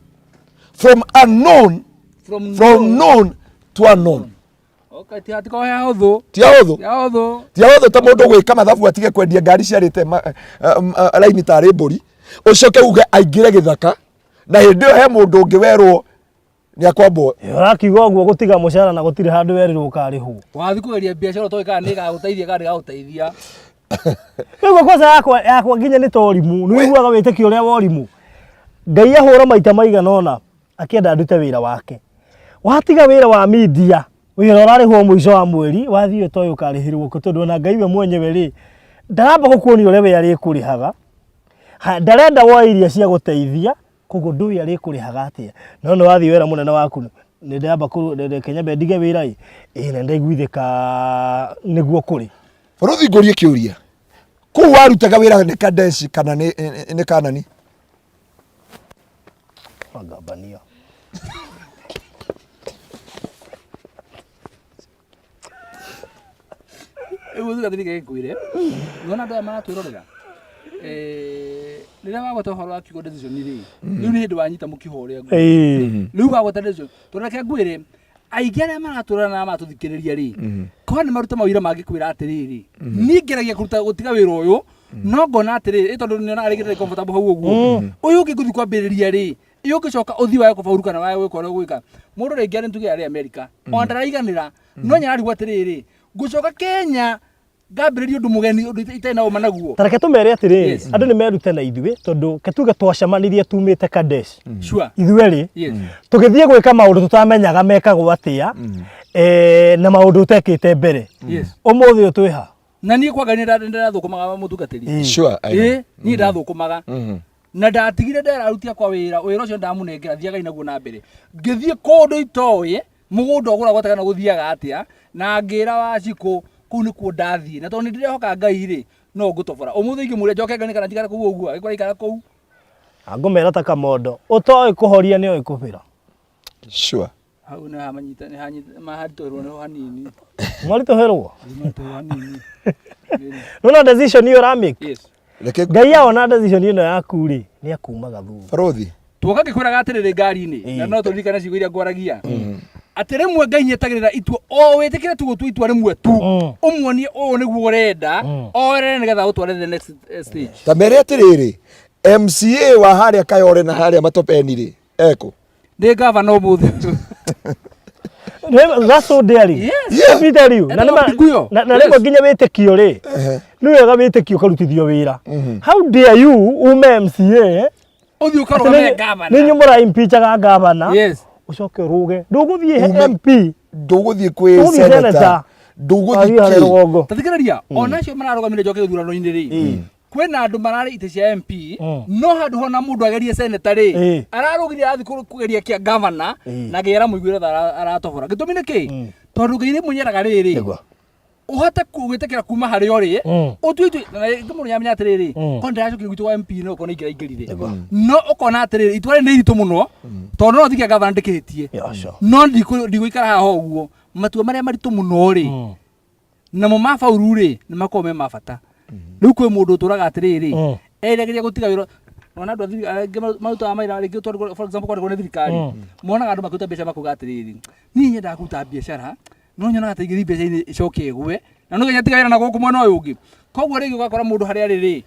From unknown,
From
from known to unknown.
Okay, ti atiko ya hũthũ.
Ti ahũthũ.
Ti ahũthũ.
Ti ahũthũ ta mũndũ gwĩka mathabu atige kwendia ngari ciarĩte raini tarĩ mbũri, ũcoke uge aingĩre gĩthaka na hĩndĩ ĩyo he mũndũ ũngĩ werwo nĩ akwambwo.
Ũrakiuga ũguo gũtiga mũcara na gũtirĩ handũ werirwo ũkarĩhwo.
Wathiĩ kũgeria biacara ũtoĩ kana nĩ ĩgagũteithia kana ndĩgagũteithia.
Rĩu kwanza yakwa yakwa nginya nĩ ta ũrimũ. Nĩ ũiguaga wĩtĩkio ũrĩa wa ũrimũ. Ngai ahũra maita maigana ũna akĩenda ndute wĩra wake. Watiga wĩra wa media, wĩra ũrarĩhwo mũico wa mweri, wathiĩ ũtoĩ ũkarĩhĩrwo kũ tondũ ona Ngai we mwenyewe rĩ, ndaramba gũkuonia ũrĩa we arĩkũrĩhaga. Ndarenda woe iria cia gũteithia, koguo ndũĩ arĩkũrĩhaga atĩa. No nĩ wathiĩ wĩra mũnene waku Nĩ ndamba reke nyambe ndige wĩra ĩ, ĩ na ndaiguithĩka nĩguo kũrĩ.
Bũrũthi ngũrie kĩũria. Kũu warutaga wĩra nĩ Kadeshi kana nĩ nĩ Kanani?
Wangambania.
Rĩu thutha thirikari ĩkwĩre nĩwona andũ aya maratwĩrorera Eh, rĩrĩa wagweta ũhoro wa kiugo decision rĩ rĩu nĩ hĩndĩ wanyita mũkiho ũrĩa nguo
Ĩĩ.
rĩu wagweta decision tondũ reke ngwĩre aingĩ arĩa maratwĩrora na maratũthikĩrĩria rĩ korwo nĩ maruta mawĩra mangĩkwĩra atĩrĩrĩ niĩ ngeragia kũruta gũtiga wĩra ũyũ no ngona atĩrĩrĩ ĩ tondũ nĩonaga rĩngĩ ndarĩ comfortable hau ũguo ũyũ ũngĩ ngũthiĩ kwambĩrĩria rĩ ĩ ũngĩcoka ũthiĩ wage kũbauru kana wage gwĩka ũrĩa ũgwĩka mũndũ rĩngĩ arĩ tuge arĩ Amerika ona ndaraiganĩra no nyararigwo atĩrĩrĩ ngũcoka Kenya ngambĩrĩria ũndũ mũgeni ũndũ itarĩ na ũma naguo
Ta reke tũmere atĩrĩrĩ,
Yes.
andũ nĩ merute na ithuĩ tondũ ke tuge twacemanirie tumĩte Kadesh.
Sure.
Ithuerĩ
Yes.
tũgĩthiĩ gwĩka maũndũ tũtamenyaga mekagwo atĩa eh, na maũndũ ũtekĩte mbere.
Yes.
Ũmũthĩ ũyũ twĩ ha?
Na niĩ kwa Ngai nĩ ndathũkũmaga mũtungatĩri.
Sure, I know.
Ĩ, niĩ ndathũkũmaga. Na ndatigire nderarutia kwa wĩra, wĩra ũcio ndamũnengera thiagai naguo na mbere. Ngĩthiĩ kũndũ itoĩ, mũgũnda ũgũragwo atĩa kana gũthiaga atĩa, na ngĩra Wanjikũ kũu nĩkuo ndathiĩ. Na tondũ nĩ ndĩrehoka Ngai rĩ, no ngũtobora. Ũmũthĩ ingĩmũria njoke ngane kana njikare kũu ũguo, agĩkorwo aikara kũu.
Na ngũmera ta kamondo, ũtoĩ kũhoria nĩoĩ kũbĩra.
Sure.
Hau nĩ hamanyita nĩ hanyita maharitũhĩrwo nĩho hanini.
Mwaritũhĩrwo?
Maritũhĩrwo hanini.
Nĩwona decision ĩyo ũramake?
Yes.
Reke
Ngai awona decision ĩno yaku rĩ, nĩ akumaga thutha.
Barũthi.
Tuoka ngĩkwĩraga atĩrĩrĩ ngari-inĩ, na no tũririkane ciugo iria ngwaragia. Atĩ rĩmwe Ngai nĩetagĩrĩra itua o wĩtĩkĩre tu gũtua itua rĩmwe tu, ũmuonie ũũ nĩguo ũrenda, oerere nĩgetha agũtware the next eh, stage.
Ta mere atĩrĩrĩ, MCA wa harĩa Kayore na harĩa Matopeni rĩ, ekũ?
Ndĩ gavana ũmũthĩ.
Rĩu, That's so daring.
Yes.
Yeah.
Let me tell you. Na
Etagwo
nĩma-
Kikuyu.
na rĩmwe
Yes.
nginya wĩtĩkio rĩ, nĩ wega wĩtĩkio ũkarutithio wĩra. How dare you ume MCA
Ũthiĩ
atĩ
ũkarũgame
nĩ
gavana.
nĩ inyuĩ mũra impeachaga gavana
Yes.
ũcoke ũrũge ndũgũthiĩ he
Ume-
MP
Ndũgũthiĩ kwĩ
Ndũgũthiĩ
senator.
senator.
Ndũgũthiĩ
Wathiĩ harĩa
kĩ?
rũgongo.
Ta thikĩrĩria, ona acio mararũgamire njoke gĩthurano-inĩ rĩ, kwĩna andũ mararĩ itĩ cia MP no handũ hona mũndũ agerie seneta rĩ ararũgire arathiĩ kũgeria kĩa gavana na Ngai aramũiguĩra tha aratobora gĩtũmi nĩ kĩ tondũ Ngai rĩmwe nĩeraga rĩrĩ
Nĩguo.
ũhote gwĩtĩkĩra kuma harĩa ũrĩ ũtue itua na rĩngĩ mũndũ nĩamenya atĩrĩrĩ korwo ndĩracokire gwitũ kwa MP no ũkorwo nĩ ingĩraingĩrire no ũkona atĩrĩrĩ itua rĩrĩ nĩ iritũ mũno tondũ no thiĩ kĩa gavana ndĩkĩhĩtie
Yeah, sure.
no ndigũikara haha ũguo matua marĩa maritũ mũno rĩ namo ma bauru rĩ nĩ makoragwo me ma bata rĩu kwĩ mũndũ ũtũraga atĩrĩrĩ eragĩria gũtiga wĩra ona andũ a thiri- angĩ marutaga mawĩra rĩngĩ tondũ for example kwandĩkwo nĩ thirikari monaga andũ makĩruta biacara makauga atĩrĩrĩ niĩ nyendaga kũruta biacara no nyonaga ta ingĩthiĩ biacara-inĩ ĩcoke ĩgwe na no nginya tiga wĩra na gũkũ mwena ũyũ ũngĩ koguo rĩngĩ ũgakora mũndũ harĩa arĩ rĩ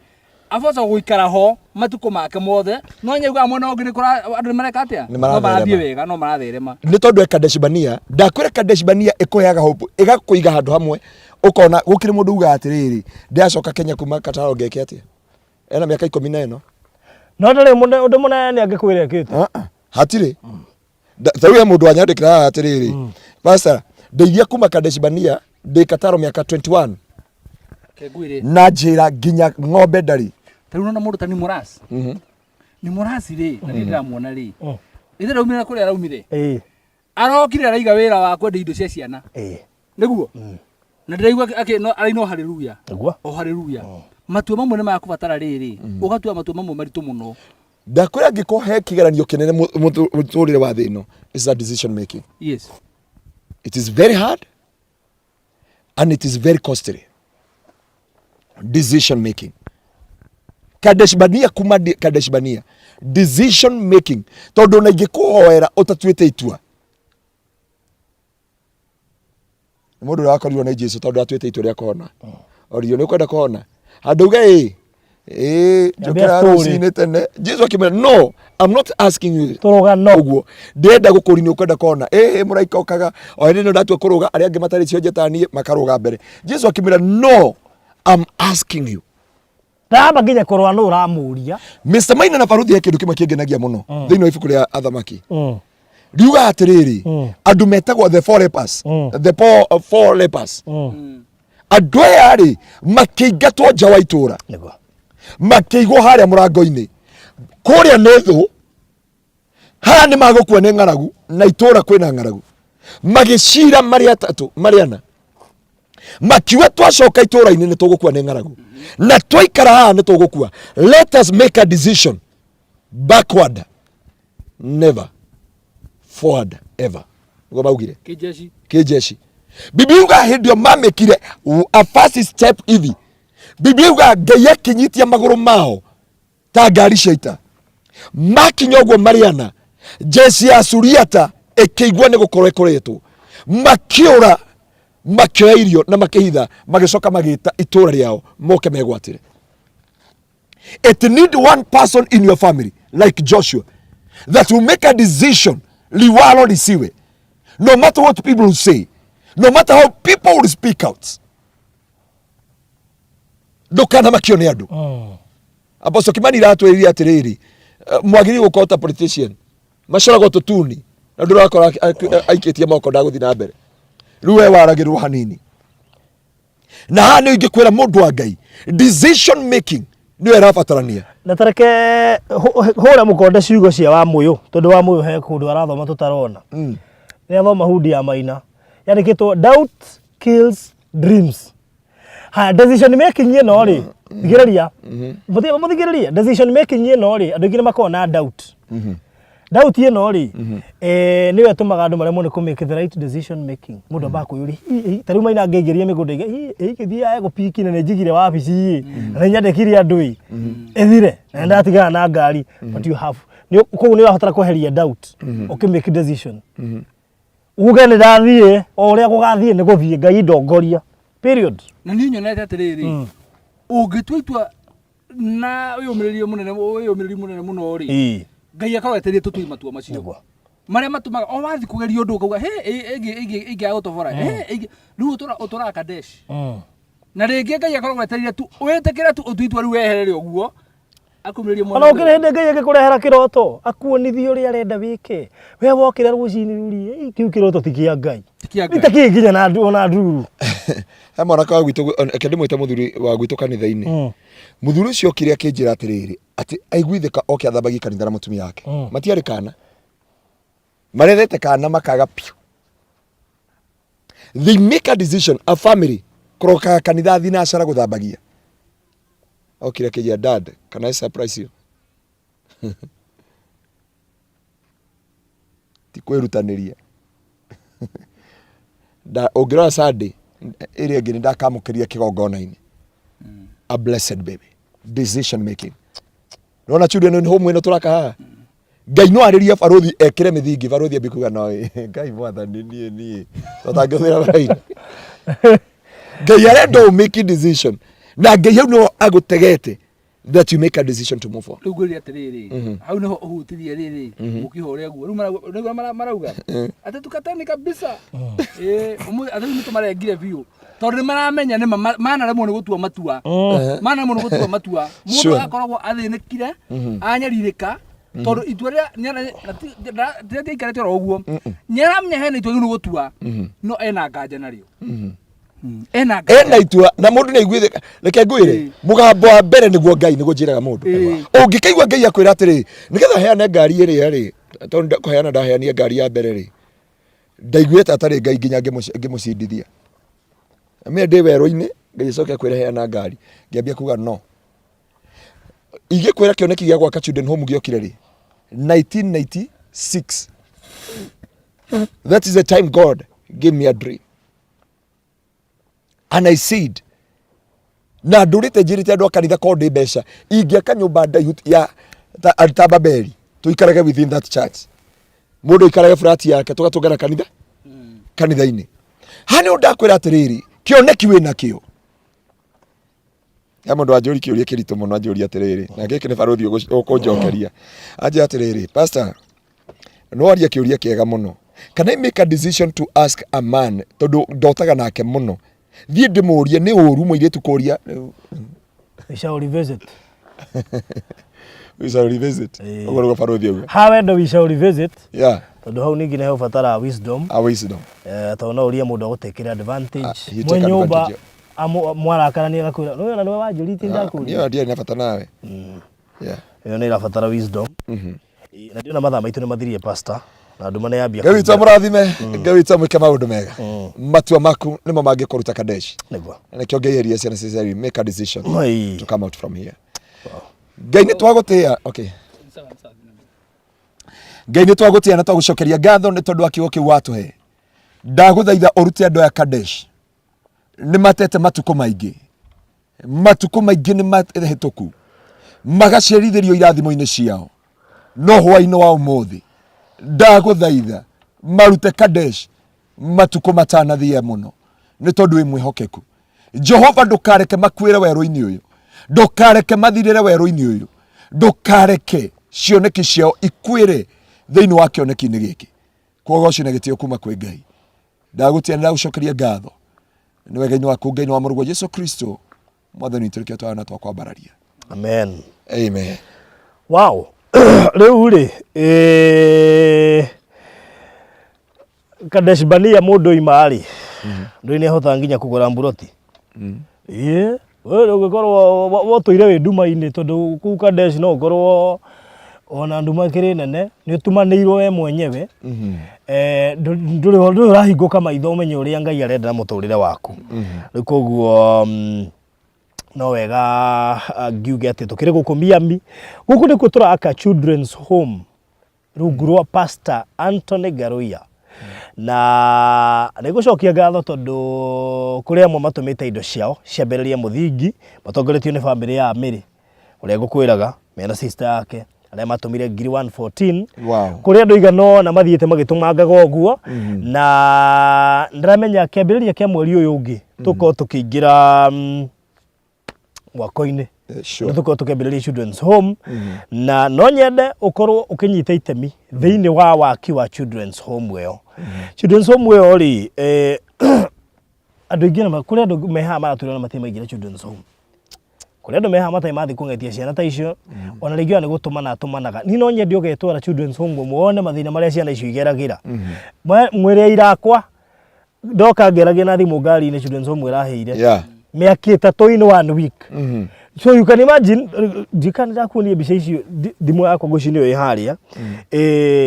aboca gũikara ho matukũ make mothe no nyaugaga mwena ũngĩ nĩ kũra andũ nĩ mareka atĩa
Nĩ
no
maratherema.
marathiĩ wega no maratherema
nĩ tondũ e Kadesh Barnea ndakwĩra Kadesh Barnea ĩkũheaga hope ĩgakũiga handũ hamwe ũkona gũkĩrĩ mũndũ ugaga atĩrĩrĩ ndĩracoka Kenya kuma Kataro ngeke atĩa ena mĩaka 15
No ndarĩ ũndũ mũnene angĩkwĩra ĩkĩte.
Ah, ah, hatirĩ Ta rĩu he mũndũ wanyandĩkĩra haha atĩrĩrĩ pastor ndeithia kuma Kadesh Barnea ndĩ Kataro mĩaka 21
Kengwĩre
na njĩra nginya ng'ombe ndarĩ
ta rĩu nona mũndũ ta Nimorasi Nimorasi rĩ na niĩ ndĩramuona rĩ ithe ndaumire kũrĩa araumire arokire araiga wĩra wa kwendia indo cia ciana nĩguo na ndĩraigua no araina o haleluya
Nĩguo.
o haleluya matua mamwe nĩ makũbatara rĩrĩ ũgatua matua mamwe maritũ mũno
Ndakwĩra angĩkorwo he kĩgeranio kĩnene mũtũrĩre wa thĩ ĩno is a decision making.
Yes.
It is very hard and it is very costly. Decision making. Kadesh Barnea kuma Kadesh Barnea. Decision making. Tondũ ona ingĩkũhoera ũtatuĩte itua. Nĩ mũndũ ũrĩa wakorirwo nĩ Jesu tondũ atuĩte itua rĩa kũhona. Oririo nĩ ũkwenda kũhona. Handũ uge ĩ ĩ njũkĩra
story.
rũcinĩ tene. Jesu akĩmwĩra no, I'm not asking you
Tũrũgano.
ũguo ndĩrenda gũkũria nĩ ũkwenda kũhona ĩ mũraika okaga o hĩndĩ ĩno ndatua kũrũga arĩa angĩ matarĩ cionje ta niĩ makarũga mbere Jesu akĩmwĩra no I'm asking you
Ndamba nginya kũrũa nũ ũramũria.
Mr Maina na Baruthi he kĩndũ kĩmwe kĩngenagia mũno thĩinĩ wa ibuku rĩa athamaki riugaga atĩrĩrĩ andũ metagwo the four lepers the four, four lepers andũ aya rĩ makĩingatwo nja wa itũra
Nĩguo.
makĩigwo harĩa mũrango-inĩ kũrĩa nĩ thũ Haha nĩ magũkua nĩ ng'aragu na itũũra kwĩna ng'aragu. Magĩcira marĩ atatũ, marĩ ana. Makiuga twacoka itũũra-inĩ nĩ tũgũkua nĩ ng'aragu. Na twaikara haha nĩ tũgũkua. Let us make a decision. Backward. Never. Forward ever. Nĩguo maugire.
Kĩnjeshi.
Kĩnjeshi. Biblia yuga hĩndĩ ĩyo mamĩkire a first step hivi. Biblia yuga Ngai akĩnyitia magũrũ mao ta ngari cia ita. Makinya ũguo marĩ ana, jeshi ya Suriata ĩkĩigua nĩ gũkorwo ĩkoretwo. Makĩũra, makĩoya irio na makĩhitha, magĩcoka magĩta itũũra rĩao moke megwatĩre. It need one person in your family like Joshua that will make a decision liwalo lisiwe. No matter what people will say, no matter how people will speak out. Ndũkanamakio nĩ andũ. Apostle Kimani iratwĩrire atĩrĩrĩ, mwagĩrĩirwo gũkorwo ta politician. Macoragwo tũtuni na ndũrakora aikĩtie moko ndagũthiĩ na mbere. Rĩu we waragĩrwo hanini. Na haha nĩ ingĩkwĩra mũndũ wa Ngai, decision making nĩyo ĩrabatarania.
Na ta reke hũre mũkonde ciugo cia Wamũyũ, tondũ Wamũyũ he kũndũ arathoma tũtarona. Nĩ athoma hundi ya Maina. Yandĩkĩtwo doubt kills dreams. Haya, decision making ĩno rĩ, thikĩrĩria. Mũthikĩrĩrie, decision making ĩno rĩ, andũ aingĩ nĩ makoragwo na doubt. Doubt ĩno rĩ, nĩyo ĩtũmaga andũ maremwo nĩ kũ make the right decision making. Mũndũ ambaga kwĩyũria, hihi, ta rĩu Maina angĩingĩria mĩgũnda ĩngĩ, hihi ĩngĩthiĩ gũpiki na nĩ njigire wabici ĩ, na nĩ nyandĩkire andũ ĩ, ĩthire, na nĩ ndatigana na ngari. But you have, koguo nĩ ũrabatara kweheria doubt, ũkĩ make decision. Uge nĩ ndathiĩ, o ũrĩa gũgathiĩ nĩ gũthiĩ, Ngai ndongoria. Period.
Na niĩ nyonete atĩrĩrĩ, ũngĩtua itua na wĩyũmĩrĩrie mũnene, wĩyũmĩrĩri mũnene mũno rĩ, Ngai akorwo etereire tũtue matua macio.
Nĩguo.
Marĩa matũmaga o wathiĩ kũgeria ũndũ ũkauga, he, ĩngĩ gũtobora, he, ĩngĩ, rĩu ũtũraga Kadesh. Na rĩngĩ Ngai akoragwo etereire tu, wĩtĩkĩre tu ũtue itua rĩu weherere ũguo, akumĩrĩrie
Ona ũkĩrĩ hĩndĩ Ngai agĩkũrehera kĩroto, akuonithie ũrĩa arenda wĩke. We wokĩra rũcinĩ rũri, kĩu kĩroto ti kĩa Ngai.
Ti kĩa Ngai.
Nĩ ta kĩĩ nginya na ona ndururu.
He mwanake wa gwitũ, reke ndĩmwĩte mũthuri wa gwitũ kanitha-inĩ. Mũthuri ũcio okire akĩnjĩra atĩrĩrĩ, atĩ aiguithĩka oke athambagie kanitha na mũtumia wake. Matiarĩ kana. Marerete kana makaga piũ. They make a decision, a family, kũrokaga kanitha thinacara gũthambagia. Okire akĩnjĩra, Dad, can I surprise you? Ti kwĩrutanĩria. Ũngĩrora Sunday ĩrĩa ĩngĩ nĩ ndakamũkĩria kĩgongona-inĩ. A blessed baby. Decision making. Nĩwona children in home ĩno tũraka haha? Ngai no arĩrie barũthi ekĩre mĩthingi, barũthi ambie kuga no ĩ, Ngai mwathani niĩ niĩ tũtangĩhũthĩra brain. Ngai arenda ũ make decision na Ngai hau no agũtegete that you make a decision to move on.
Rĩu ngwĩre atĩrĩrĩ, hau nĩho ũhutirie rĩrĩ, mũkiha ũrĩa guo. Rĩu nĩguo marauga atĩ tukatani kabisa. Ĩĩ, ũmũthĩ atĩ rĩu nĩtũmarengire biũ. Tondũ nĩ maramenya nĩ ma manaremwo nĩ gũtua matua. Manaremwo nĩ gũtua matua. Mũndũ akoragwo athĩnĩkire, anyarirĩka, tondũ itua rĩrĩa rĩrĩa oro ũguo. Nĩaramenya hena itua rĩu nĩ gũtua, no ena nganja narĩo. Ena nganja.
Ena itua na mũndũ nĩ aiguithĩka. Reke ngwĩre, mũgambo wa mbere nĩguo Ngai nĩguo njĩraga mũndũ. Ũngĩkaigua Ngai akwĩra atĩrĩ, nĩgetha heane ngari ĩrĩa rĩ, tondũ kũheana ndaheanire ngari ya mbere rĩ, ndaiguĩte atarĩ Ngai nginya ngĩmũcindithia. Mimi ndĩ werũ-inĩ, Ngai acoke akwĩre heana ngari, ngĩambia kuga no. Ingĩkwĩra kĩoneki gĩa gwaka children home gĩokire rĩ, 1996. That is the time God gave me a dream. And I said, na ndũrĩte njĩrĩte andũ a kanitha korwo ndĩ mbeca, ingĩaka nyũmba ndaihu ya ta Babeli, tũikarage within that church. Mũndũ aikarage flat yake, tũgatũngana kanitha, kanitha-inĩ. Haha nĩho ndakwĩra atĩrĩrĩ, kĩoneki wĩna kĩo. He mũndũ wanjũria kĩũria kĩritũ mũno, anjũria atĩrĩrĩ, na gĩkĩ nĩ barũthi ũkũnjokeria. Anjĩra atĩrĩrĩ, pastor, nĩ waria kĩũria kĩega mũno. Can I make a decision to ask a man, tondũ ndotaga nake mũno. Thiĩ ndĩmũrie nĩ ũru mũirĩtu kũria.
We shall revisit.
We shall revisit. Ũguo nĩguo barũthi auga.
Ha wendo we shall revisit.
Yeah.
Tondũ hau ningĩ nĩ haubatara wisdom.
A wisdom.
Tondũ no ũrie mũndũ agũtekere advantage.
He
Mwĩ
take
nyũmba
advantage.
mwarakarania agakwĩra, nĩwe ona nĩwe wanjũrĩtie ndakũria.
Niĩ ona ndiarĩ na bata nawe. Yeah.
Ĩyo nĩ ĩrabatara wisdom. Na ndĩrona mathaa maitũ nĩ mathirie pastor na nduma nĩ yambia
Ngai witũ
kũingĩra.
amũrathime, Ngai witũ amwĩke maũndũ mega. Matua maku nĩmo mangĩkũruta Kadesh.
Nĩguo.
Na nĩkĩo Ngai erire ciana cia Isiraeli, make a decision
Oi.
to come out from here. Ngai nĩ twagũtĩĩa. Okay.
Sawa, sawa.
Ngai nĩ twagũtĩĩa na twagũcokeria ngatho nĩ tondũ wa kiugo kĩu watũhe. Ndagũthaitha ũrute andũ aya Kadesh. Nĩ matete matukũ maingĩ. Matukũ maingĩ nĩ mahĩtũku. Magacerithĩrio irathimo-inĩ ciao. No hwaĩ-inĩ wa ũmũthĩ ndagũthaitha marute Kadesh matukũ matanathiĩ mũno nĩ tondũ wĩ mwĩhokeku. Jehova ndũkareke makuĩre werũ-inĩ ũyũ, ndũkareke mathirĩre werũ-inĩ ũyũ, ndũkareke cioneki ciao ikuĩre thĩinĩ wa kĩoneki-inĩ gĩkĩ. Kwogocio na gĩtĩo kuma kwĩ Ngai. Ndagũtĩa ndagũcokeria ngatho nĩ wega-inĩ waku Ngai na wa mũrũguo Jesu Kristo mwathani witũ nĩkĩo twana twakwambararia.
Amen.
Amen.
Wow. Rĩu rĩ eh, Kadesh Barnea mũndũ oima rĩ ndũĩ nĩ ahotaga nginya kũgũra mburoti. Ĩĩ we ũngĩkorwo wotũire wĩ nduma-inĩ tondũ kũu Kadesh no ũkorwo ona nduma ĩkĩrĩ nene nĩ ũtumanĩirwo we mwenyewe Eh, ndũrĩ ndũrĩ ũrahingũka maitho ũmenye ũrĩa Ngai arenda na mũtũrĩre waku. Rĩu koguo no wega ngiuge atĩ tũkĩrĩ gũkũ Miami gũkũ nĩkuo tũraka Children's Home rungu rwa Pastor Anthony Ngaruiya na nĩ ngũcokia ngatho tondũ kũrĩ amwe matũmĩte indo ciao ciambĩrĩrie mũthingi matongoretio nĩ bamĩrĩ ya Mary ũrĩa ngũkwĩraga mena sister yake arĩa matũmire ngiri 114
Wow.
kũrĩ andũ igana ũna mathiĩte magĩtũmangaga ũguo na ndĩramenya kĩambĩrĩria kĩa mweri ũyũ ũngĩ tũkorwo tũkĩingĩra mwako-inĩ
Sure.
nĩ tũkorwo tũkĩambĩrĩria children's home na no nyende ũkorwo ũkĩnyita itemi thĩinĩ wa waki wa children's home ĩyo children's home ĩyo rĩ andũ aingĩ ona kũrĩ andũ me haha maratũrĩa na matirĩ maingĩra children's home kũrĩ andũ me haha matarĩ mathiĩ kũng'etia ciana ta icio ona rĩngĩ ona nĩ gũtũmana atũmanaga niĩ no nyende ũgetwara children's home ũmwe wone mathĩna marĩa ciana icio igeragĩra mwĩre irakwa ndoka ngeragia na thimũ ngari-inĩ children's home ĩraheire mĩaka ĩtatũ in one week. So you can imagine ndikana ndakuonia mbica icio thimũ yakwa ngwĩciria nĩyo ĩ harĩa.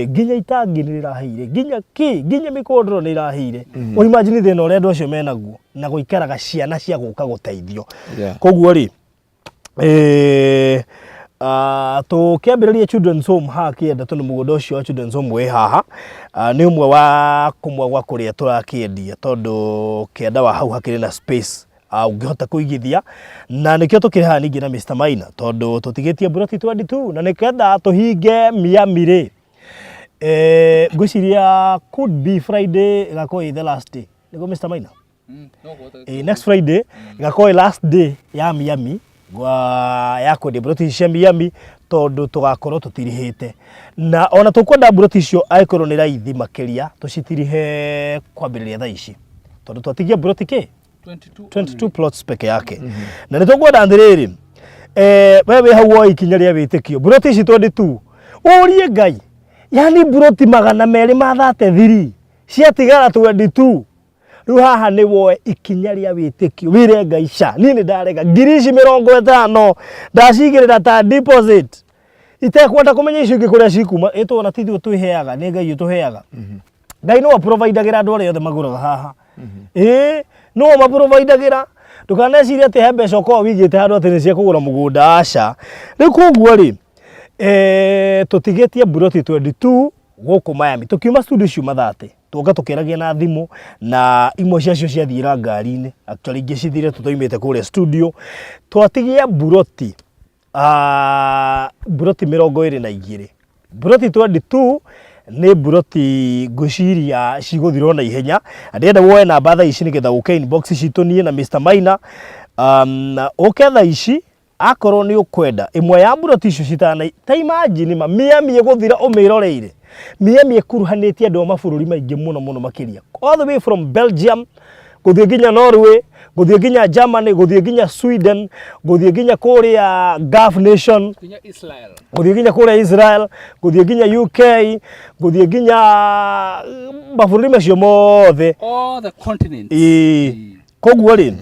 Nginya itangi nĩ rĩraheire nginya kĩ nginya mĩkondoro nĩ ĩraheire. Ũ imagine thĩna ũrĩa andũ acio menaguo na gũikaraga ciana cia gũka gũteithio. Koguo rĩ tũkĩambĩrĩria children's home haha kĩenda tondũ mũgũnda ũcio wa children's home wĩ haha nĩ ũmwe wa kũmwe gwa kũrĩa tũrakĩendia tondũ kĩanda wa hau hakĩrĩ na space ũngĩhota kũigithia na nĩkĩo tũkĩrĩ haha ningĩ na Mr Maina tondũ tũtigĩtie mburoti 22 na nĩgetha tũhinge Miami rĩ ngwĩciria could be Friday ĩgakorwo ĩ the last day nĩguo Mr Maina? Next Friday ĩgakorwo ĩ last day ya Miami gwa ya kwendia mburoti ici cia Miami tondũ tũgakorwo tũtirihĩte na ona tũkwenda mburoti icio angĩkorwo nĩ raithi makĩria tũcitirihe kwambĩrĩria thaa ici tondũ twatigia mburoti kĩ 22 plots peke yake na nĩ tũkwenda atĩrĩrĩ we wĩ hau woe ikinya rĩa wĩtĩkio mburoti ici 22 ũrie Ngai yani mburoti 233 ciatigara 22 Rĩu haha nĩ woe ikinya rĩa wĩtĩkio wĩre Ngai ca niĩ nĩ ndarega ngiri ici 50 ndacigĩrĩra ta deposit itekwenda kũmenya icio ingĩ kũrĩa cikuma ĩ tũona ti ithuĩ twĩheaga nĩ Ngai ũtũheaga. Ngai nĩwe ũprovidagĩra andũ arĩa othe magũraga haha. Ĩĩ nĩwe ũmaprovidagĩra ndũkanecirie atĩ he mbeca ũkoragwo wĩigĩte handũ atĩ nĩ cia kũgũra mũgũnda aca. Rĩu koguo rĩ tũtigĩtie mburoti 22 gũkũ Miami tũkiuma studio ciuma 30. Tuoka tũkĩaragia na thimũ na imwe ciacio ciathiĩra ngari-inĩ actually ingĩ cithire tũtoimĩte kũrĩa studio twatigia mburoti mburoti 22 mburoti 22 nĩ mburoti ngwĩciria cigũthira o na ihenya na ndĩrenda woe namba thaa ici nĩgetha ũke inbox citũ niĩ na Mr Maina ũke thaa ici Akorwo nĩ ũkwenda ĩmwe ya mburoti icio citana ta imagine ma Miami ĩgũthira ũmĩroreire. Miami ĩkuruhanĩtie andũ a mabũrũri maingĩ mũno mũno makĩria. All the way from Belgium gũthiĩ nginya Norway, gũthiĩ nginya Germany, gũthiĩ nginya Sweden, gũthiĩ nginya kũrĩa Gulf Nation,
Nginya Israel.
gũthiĩ nginya kũrĩa Israel, gũthiĩ nginya UK, gũthiĩ nginya mabũrũri macio mothe.
All the continents.
Ĩĩ. Koguo rĩ,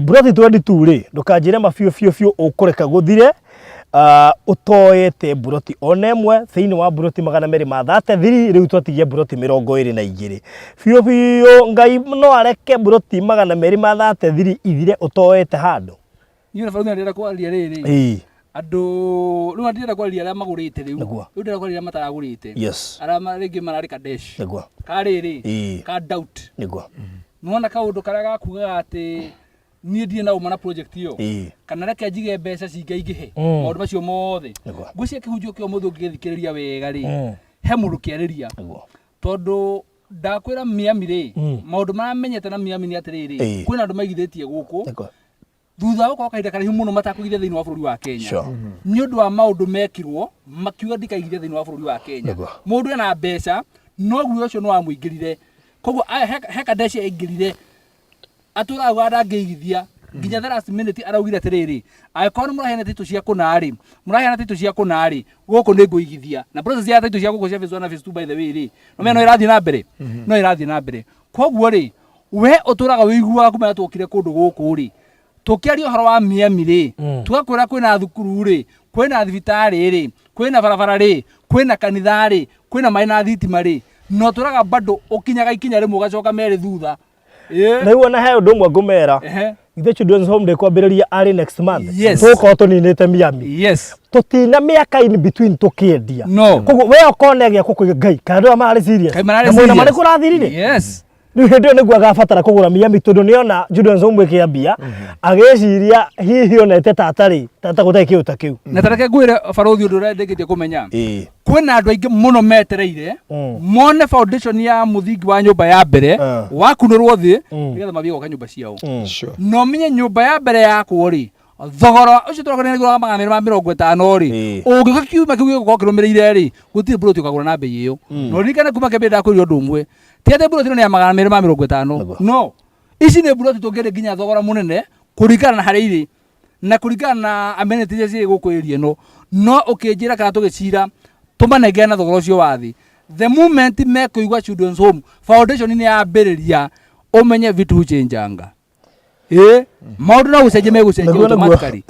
mburoti 22 rĩ, ndũkanjĩre ma biũ biũ biũ ũkũreka gũthire. Ũtoete mburoti ona ĩmwe thĩinĩ wa mburoti 233, rĩu twatigia mburoti 22. Biũ biũ Ngai no areke mburoti 233 ithire ũtoete handũ?
Niĩ ona barũthi ndĩrenda kwaria rĩrĩ. Andũ rĩu ndĩrenda kwaria arĩa magũrĩte rĩu. Rĩu ndĩrenda kwaria arĩa mataragũrĩte. Arĩa rĩngĩ mararĩ Kadesh. Ka rĩrĩ. Ka doubt. Nĩwona kaũndũ karĩa gakugaga atĩ niĩ ndirĩ na ũma na project ĩyo. Kana reke njige mbeca cingaingĩhe. Maũndũ macio mothe. Ngwĩciria kĩhunjio kĩa ũmũthĩ ũngĩgĩthikĩrĩria wega rĩ, he mũndũ kĩarĩria. Tondũ ndakwĩra Miami rĩ, maũndũ marĩa menyete na Miami nĩ atĩrĩrĩ, kwĩna andũ maigithĩtie gũkũ. Thutha wa gũkorwo kahinda karaihu mũno matakũigithia thĩinĩ wa bũrũri wa Kenya. Nĩ ũndũ wa maũndũ mekirwo makiuga ndikaigithia thĩinĩ wa bũrũri wa Kenya. Mũndũ ena mbeca no guoya ũcio nĩ wamũingĩrire. Koguo he Kadeshi aingĩrire atũraga augaga ndangĩigithia nginya the last minute araugire atĩrĩrĩ, angĩkorwo nĩ mũraheana title cia kũna rĩ, mũraheana title cia kũna rĩ, gũkũ nĩ ngũigithia. Na process ya title cia gũkũ cia phase 1 na phase 2 by the way rĩ, no no ĩrathiĩ na mbere, no ĩrathiĩ na mbere. Koguo rĩ, we ũtũraga wĩiguaga kuma rĩrĩa twokire kũndũ gũkũ rĩ, tũkĩaria ũhoro wa Miami rĩ, tũgakwĩra kwĩna thukuru rĩ, kwĩna thibitarĩ rĩ, kwĩna barabara rĩ, kwĩna kanitha rĩ, kwĩna maĩ na thitima rĩ, na ũtũraga bado ũkinyaga ikinya rĩmwe ũgacoka merĩ thutha.
Rĩu ona he ũndũ ũmwe ngũmera, ithuĩ Children's Home ndĩkwambĩrĩria early next month. Tũgũkorwo tũninĩte Miami. Tũtina mĩaka in between tũkĩendia.
No.
Koguo we ũkona gĩa kũkũiga Ngai, kana andũ aya mararĩ serious.
Kaĩ mararĩ
Na mwena
serious?
marĩkũ ũrathirire? Rĩu hĩndĩ ĩyo nĩguo agabatara kũgũra Miami tondũ nĩona Children's Home ĩkĩambia, agĩciria hihi onete tata rĩ, tata gũtarĩ kĩndũ ta kĩu.
Na ta reke ngwĩre barũthi ũndũ ũrĩa ndĩkĩtie kũmenya. Kwĩna andũ aingĩ mũno metereire mone foundation ya mũthingi wa nyũmba ya mbere wakunũrwo thĩ nĩgetha mathiĩ gwaka nyũmba ciao. Na ũmenye nyũmba ya mbere yakwo rĩ, thogora ũcio tũrakorwo nĩ wa 250 rĩ, ũngĩũka kiumia kĩu gĩgũkorwo kĩrũmĩrĩire rĩ, gũtirĩ mburoti ũkagũra na mbei ĩyo. Na ũririkane kuma kĩambĩrĩria ndakwĩrire ũndũ ũmwe, ti atĩ mburoti ĩno nĩ ya 250, no ici nĩ mburoti tũngĩendia nginya thogora mũnene kũringana na harĩa irĩ na kũringana na amenities iria cirĩ gũkũ area ĩno. No ũkĩnjĩra kana tũgĩcira tũmanengere na thogora ũcio wa thĩ, the moment mekũigua Children's Home foundation nĩ yambĩrĩria, ũmenye vitu huchenjanga. Maũndũ no gũcenjia megũcenjia
Nĩguo, nĩguo.
automatically.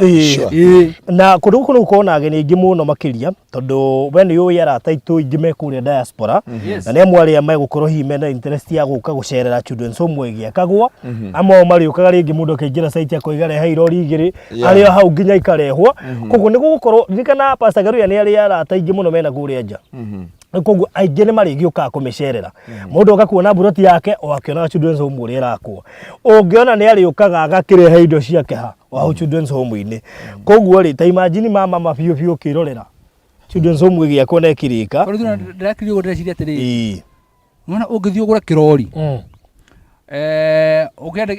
Na kũndũ gũkũ nĩ gũkoragwo na ageni aingĩ mũno makĩria, tondũ we nĩ ũĩ arata aitũ aingĩ me kũrĩa diaspora, na nĩ amwe arĩa megũkorwo hihi mena interest ya gũka gũcerera Children's Home ĩgĩakagwo. Amwe ao marĩũkaga rĩngĩ mũndũ akaingĩra site akoiga rehe irori igĩrĩ, arĩ o hau nginya ikarehwo. Koguo nĩ gũgũkorwo, ririkana Pastor Ngaruiya nĩ arĩ arata aingĩ mũno mena kũrĩa nja. Koguo aingĩ nĩ marĩgĩũkaga kũmĩcerera. Mũndũ oka kuona mburoti yake o akĩonaga Children's Home ũrĩa ĩrakwo. Ũngĩona nĩ arĩũkaga agakĩrehe indo ciake ha o hau Children's Home-inĩ. Koguo rĩ, ta imagine mama ma biũ biũ ũkĩrorera Children's Home ĩgĩakwo na ĩkĩrĩka.
Tondũ thuna ndĩrakĩria ũguo ndĩreciria atĩrĩrĩ, nĩwona ũngĩthiĩ ũgũre kĩrori,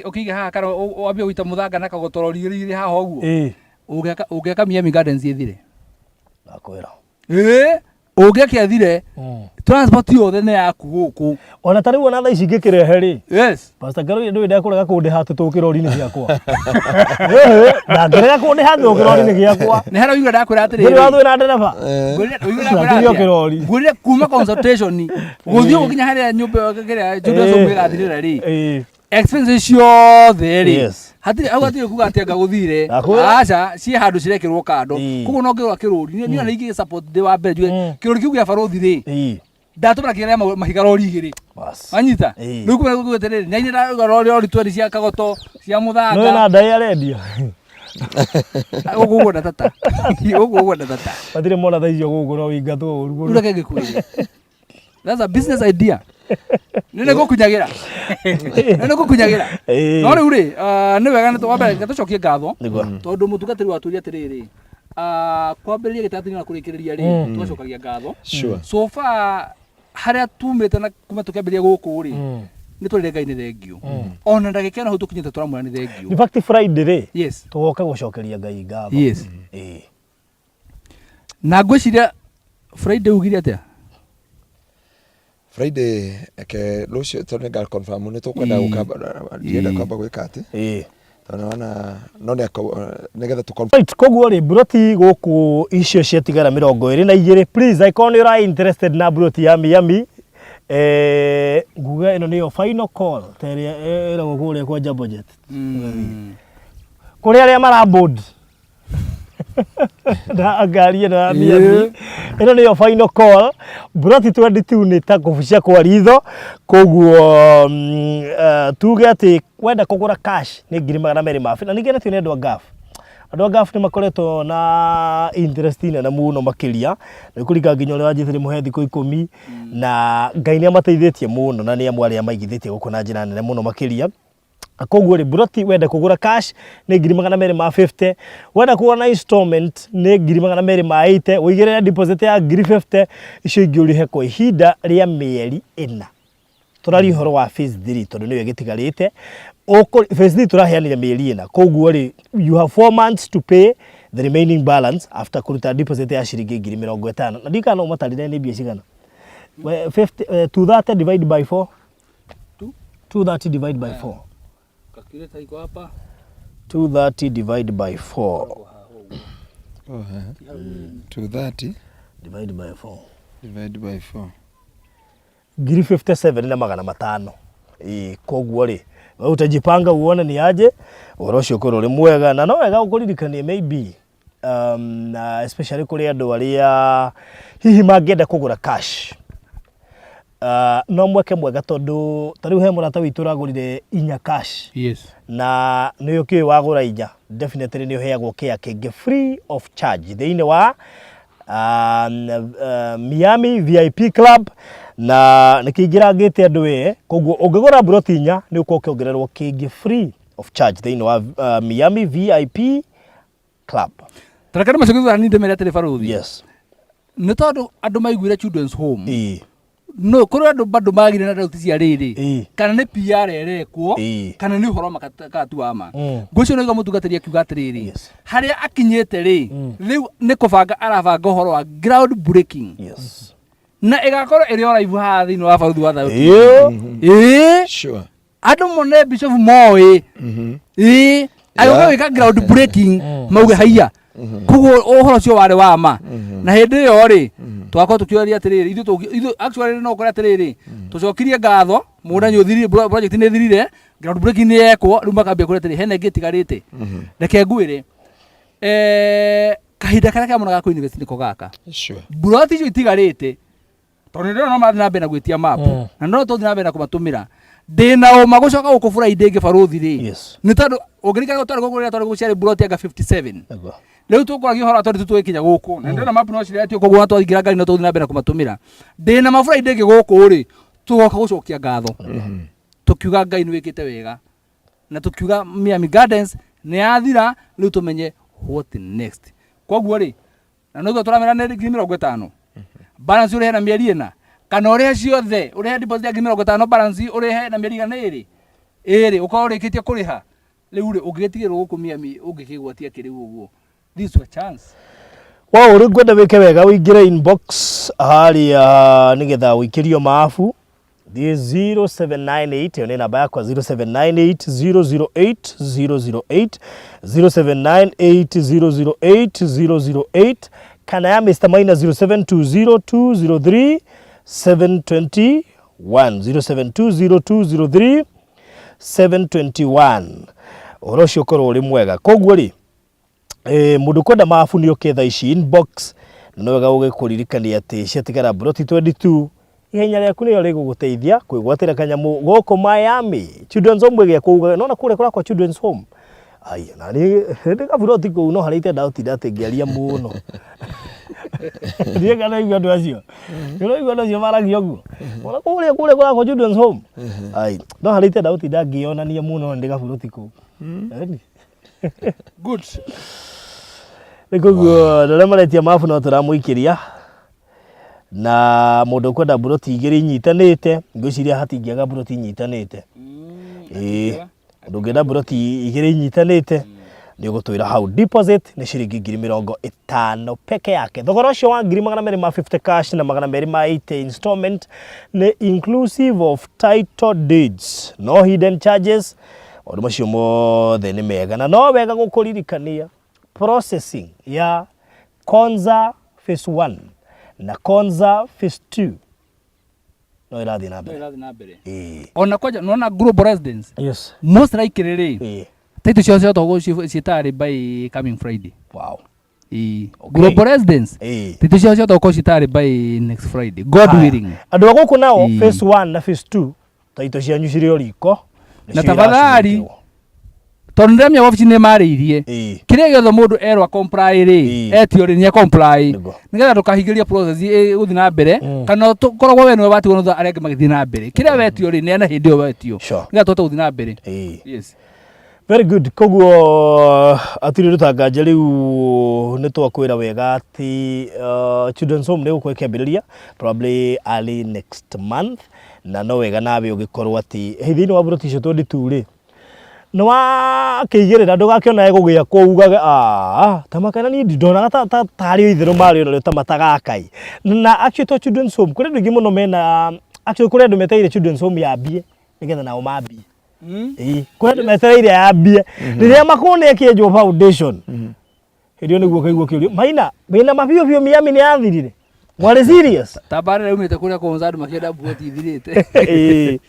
ũkĩige haha kana wambie gũita mũthanga na kagotorori igĩrĩ haha ũguo, ũngĩaka Miami Gardens ĩthire.
Ndakwĩra.
Ũngĩakĩathire transport yothe nĩ yaku gũkũ.
Ona ta rĩu ona thaa ici ngĩkĩrehe rĩ,
Yes.
Pastor Ngaruiya ndũĩ ndekũrega kũndĩha atĩ tũkĩrori-inĩ ciakwa. Ĩhĩ, ndangĩrega kũndĩha atĩ tũkĩrori-inĩ gĩakwa.
Nĩ harĩa ũigua ndakwĩra atĩrĩrĩ.
Ndũrĩ wathũĩ na ndereba.
Ngwĩrire ũigua ndakwĩra
Ndatigia
atĩa?
kĩrori.
Ngwĩrire kuma consultation gũthiĩ ũguo nginya harĩa nyũmba ĩyo kĩrĩa Julius Omo ĩgathirĩra rĩ. Expenses ciothe rĩ. Hatirĩ hau hatirĩ kuga atĩ anga gũthire.
Ndakwĩra.
Aca ciĩ handũ cirekĩrwo kando. Koguo no ngĩgũra kĩrori. Niĩ niĩ ona ingĩ support ndĩ wa mbere njuge kĩrori kĩu gĩa barũthi rĩ. Ndatũmĩra kĩrĩa mahiga rori igĩrĩ.
Bas.
Wanyita? Rĩu kuma gũkũ atĩrĩrĩ, na inyuĩ ndauga rori rori twendi cia kagoto, cia mũthanga.
No na ndaĩ arendia.
Gũkũ ũguo ndatata. Gũkũ ũguo ndatata.
Matirĩ mona thaa icio gũkũ no wĩingatwo ũru
Rĩu
mũno.
reke ngĩkwĩre. That's a business idea. Nĩ nĩngũkunyagĩra. Nĩ nĩngũkunyagĩra. No rĩu rĩ, nĩ wega nĩ wa mbere reke tũcokie ngatho.
Nĩguo.
Tondũ mũtungatĩri watũria atĩrĩrĩ, kwambĩrĩria gĩtagatĩ na kũrĩkĩrĩria rĩ, tũgacokagia ngatho. So far harĩa tumĩte na kuma tũkĩambĩrĩria gũkũ rĩ, nĩ twarire Ngai nĩ thengiũ. Ona ndagĩka ĩno hau tũkinyĩte tũramwĩra nĩ thengiũ.
In fact Friday rĩ, tũgoka gũcokeria Ngai ngatho.
Na ngwĩciria Friday ugire atĩa?
Friday eke rũciũ tondũ nĩ confirm nĩ tũkwenda gũka ndienda kwamba gwĩka atĩ. Tondũ nĩwona no nĩ nĩgetha tũ confirm.
Right, koguo rĩ mburoti gũkũ icio ciatigara 22, please angĩkorwo nĩ ũra interested na mburoti ya Miami, nguga ĩno nĩyo final call ta ĩrĩa ĩragwo kũrĩa kwa Jambo Jet. Kũrĩ arĩa mara board. Na ngari ĩno ya Miami ĩno nĩyo final call. Mburoti 22 nĩ ta kũbucia kwa ritho, koguo tuge atĩ wenda kũgũra cash nĩ 250,000. Na ningĩ nĩtio nĩ andũ a Gulf. Andũ a Gulf nĩ makoretwo na interest nene mũno makĩria, nĩ kũringa nginya ũrĩa wanjĩte ndĩmũhe thikũ 10, na Ngai nĩ amateithĩtie mũno na nĩ amwe arĩa maigithĩtie gũkũ na njĩra nene mũno makĩria. Koguo rĩ, mburoti wenda kũgũra cash nĩ 250,000, wenda kũgũra na installment nĩ 280,000, ũigĩrĩre deposit ya 50,000, icio ingĩ ũrĩhe kwa ihinda rĩa mĩeri 4. Tũraria ũhoro wa phase 3 tondũ nĩyo ĩgĩtigarĩte. Phase 3 tũraheanire mĩeri 4, koguo rĩ, you have 4 months to pay the remaining balance after kũruta deposit ya ciringi 50,000. Na ndiũĩ kana no ũmatarĩrie nĩ mbia cigana. 50, 230 divide by 4. 230 divide by 4.
Calculator iko hapa.
230 divide by 4.
Oh, 230
divide by 4.
Divide by 4.
57,500. Ĩĩ, koguo rĩ, wewe utajipanga uone ni aje ũhoro ũcio ũkorwo ũrĩ mwega, na no wega ũkũririkanie maybe na especially kũrĩ andũ arĩa hihi mangĩenda kũgũra cash. No mweke mwega tondũ ta rĩu he mũrata witũ ũragũrire inya cash. Na nĩ ũkĩũĩ wagũra inya definitely nĩ ũheagwo kĩa kĩngĩ free of charge thĩinĩ wa Miami VIP Club, na nĩ kĩingĩrangĩte andũ ĩ, koguo ũngĩgũra mburoti inya nĩ ũkorwo ũkĩongererwo kĩngĩ free of charge thĩinĩ wa Miami VIP Club.
Tareke nĩ macoki thutha nĩ ndĩmere atĩrĩ barũthi.
Yes.
Nĩ tondũ andũ maiguire Children's Home.
No
kũrĩ andũ bado magire na ndauti cia rĩrĩ. Kana nĩ PR ĩrekwo, kana nĩ ũhoro makatu wa ma. Ngũcio nĩ mũtungatĩri akiuga atĩrĩrĩ. Harĩa akinyĩte rĩ, rĩu nĩ kũbanga arabanga ũhoro wa ground breaking. Na ĩgakorwo ĩrĩ o live haha thĩinĩ wa barũthi wa Thayũ.
Ĩĩ.
Sure.
Andũ mone bishop moĩ. Ĩĩ. Agĩũka gwĩka ground breaking mauge haiya. Koguo ũhoro ũcio warĩ wa ma. Na hĩndĩ ĩyo rĩ, twakorwo tũkĩũria atĩrĩrĩ, ithuĩ actually no ũkore atĩrĩrĩ, tũcokirie ngatho, mũgũnda nĩ ũthirire, project nĩ ĩthirire, ground breaking nĩ yekwo, rĩu makambia kũrĩa atĩrĩ, hena ĩngĩ ĩtigarĩte. Reke ngwĩre, kahinda karĩa kega mũno ga kũ-invest nĩko gaka.
Sure.
Mburoti icio itigarĩte, tondũ nĩ ndĩrona no marathiĩ na mbere na gwĩtia map, na no tũthiĩ na mbere na kũmatũmĩra. Ndĩna ũma gũcoka gũkũ Friday ĩngĩ barũthi rĩ, nĩ tondũ ũngĩririkana twarĩ gũkũ rĩrĩa twarĩ gũkũ ciarĩ mburoti anga 57. Rĩu tũkũragia ũhoro wa 22 tũgĩkinya gũkũ, na ndĩrona map no ciretio, koguo twaingĩra ngari no tũthiĩ na mbere na kũmatũmĩra. Ndĩna ma Friday ĩngĩ gũkũ rĩ, tũgoka gũcokia ngatho. Tũkiuga Ngai nĩ wĩkĩte wega. Na tũkiuga Miami Gardens nĩ yathira, rĩu tũmenye what next. Koguo rĩ, na nĩguo tũramera nĩ 50,000. Balance ũrĩhe na mĩeri 4, kana ũrĩhe ciothe, ũrĩhe deposit ya 50,000, balance ũrĩhe na mĩeri igana ĩrĩ. Ĩrĩ, ũkorwo ũrĩkĩtie kũrĩha. Rĩu rĩ, ũngĩgĩtigĩrwo gũkũ Miami, ũngĩkĩgwatia kĩ rĩu ũguo? This is your chance.
Wow, rĩu ngwenda wĩke wega ũingĩre inbox harĩa nĩgetha ũikĩrio maabu. Thiĩ 0798, ĩyo nĩ namba yakwa 0798 008 008, 0798 008 008, kana ya Mr. Maina 0720 203 721, 0720 203 721. Ũhoro ũcio ũkorwo ũrĩ mwega. Koguo rĩ, mũndũ ũkwenda mabu nĩ oke thaa ici inbox, na no wega gũgĩkũririkania atĩ ciatigara mburoti 22, ihenya rĩaku nĩrĩo rĩgũgũteithia kwĩgwatĩra kanyamũ gũkũ Miami. Children's Home ĩgĩakwo ugaga, nĩwona kũrĩa kũrakwo Children's Home? Ai, na niĩ ndĩ kaburoti kũu no harĩa itenda gũtinda atĩ ngĩaria mũno. Ndiũĩ kana ũraigua andũ acio. Nĩũraigua andũ acio maragia ũguo? Ona kũrĩa kũrĩa kũrakwo Children's Home? Ai, no harĩa itenda gũtinda ngĩonania mũno ndĩ kaburoti kũu. Ĩni.
Good.
Nĩ koguo andũ arĩa maretia mabu no tũramũikĩria, na mũndũ ũkwenda mburoti igĩrĩ inyitanĩte, ngwĩciria hatingĩaga mburoti inyitanĩte. Ĩĩ, mũndũ ũngĩenda mburoti igĩrĩ inyitanĩte nĩ ũgũtwĩra hau. Deposit nĩ ciringi 50,000 peke yake. Thogora ũcio wa 250,000 cash na 280 installment nĩ inclusive of title deeds, no hidden charges. Maũndũ macio mothe nĩ mega, na no wega gũkũririkania processing ya Konza phase 1 na Konza phase 2 no ĩrathiĩ na mbere.
No ĩrathiĩ na mbere.
Ĩĩ.
Ona kwanja nona Global Residence.
Yes.
Most likely rĩ.
Ĩĩ.
Title ciao ciahota gũkorwo ciĩtarĩ by coming Friday.
Wow.
Ĩĩ. Global residence.
Ĩĩ.
Titũ ciao ciahota gũkorwo citarĩ by next Friday. God
Haya.
willing.
Andũ a gũkũ nao
Ĩĩ.
phase 1 na phase 2 taito cianyu cirĩ o riko.
Na
Nĩcio
tafadhali,
iracugurĩkĩrwo.
Tondũ nĩndĩramenya wabici nĩ marĩirie.
Ĩĩ.
Kĩrĩa gĩothe mũndũ erwo comply rĩ,
Ĩĩ.
etio rĩ, nĩ comply.
Nĩguo.
Nĩgetha ndũkahingĩria process ĩgũthiĩ na mbere kana tũkoragwo we nĩwe watigwo na thutha arĩa angĩ magĩthiĩ na mbere. Kĩrĩa wetio rĩ, neana hĩndĩ ĩyo wetio.
Sure.
Nĩgetha tũhote gũthiĩ na mbere.
Ĩĩ.
Yes.
Very good. Koguo atirĩ rũtanganja rĩu nĩ twakwĩra wega atĩ Children's Home nĩ gũkorwo ĩkĩambĩrĩria probably early next month na no wega nawe ũgĩkorwo atĩ hey, thĩinĩ wa buroti icio 22 rĩ nĩ wakĩigĩrĩra ndũgakĩona ĩgũgĩakwo ugage "Ah, ta makana niĩ ndonaga ta ta tarĩ o itherũ marĩ onarĩo ta matagakai na actually to Children's Home kũrĩ andũ aingĩ mũno mena actually kũrĩ andũ metereire Children's Home yambie nĩgetha nao mambie. Ĩĩ, kũrĩ andũ metereire yambie rĩrĩa makona ĩkĩenjwo foundation hĩndĩ ĩyo nĩguo ũkaigua kĩũrio maina wĩna mabiũ biũ Miami nĩ yathirire mwarĩ serious.
Ta mbara ĩrĩa yumĩte kũrĩa Konza andũ makĩenda mbuoti ithirĩte.
Ĩĩ.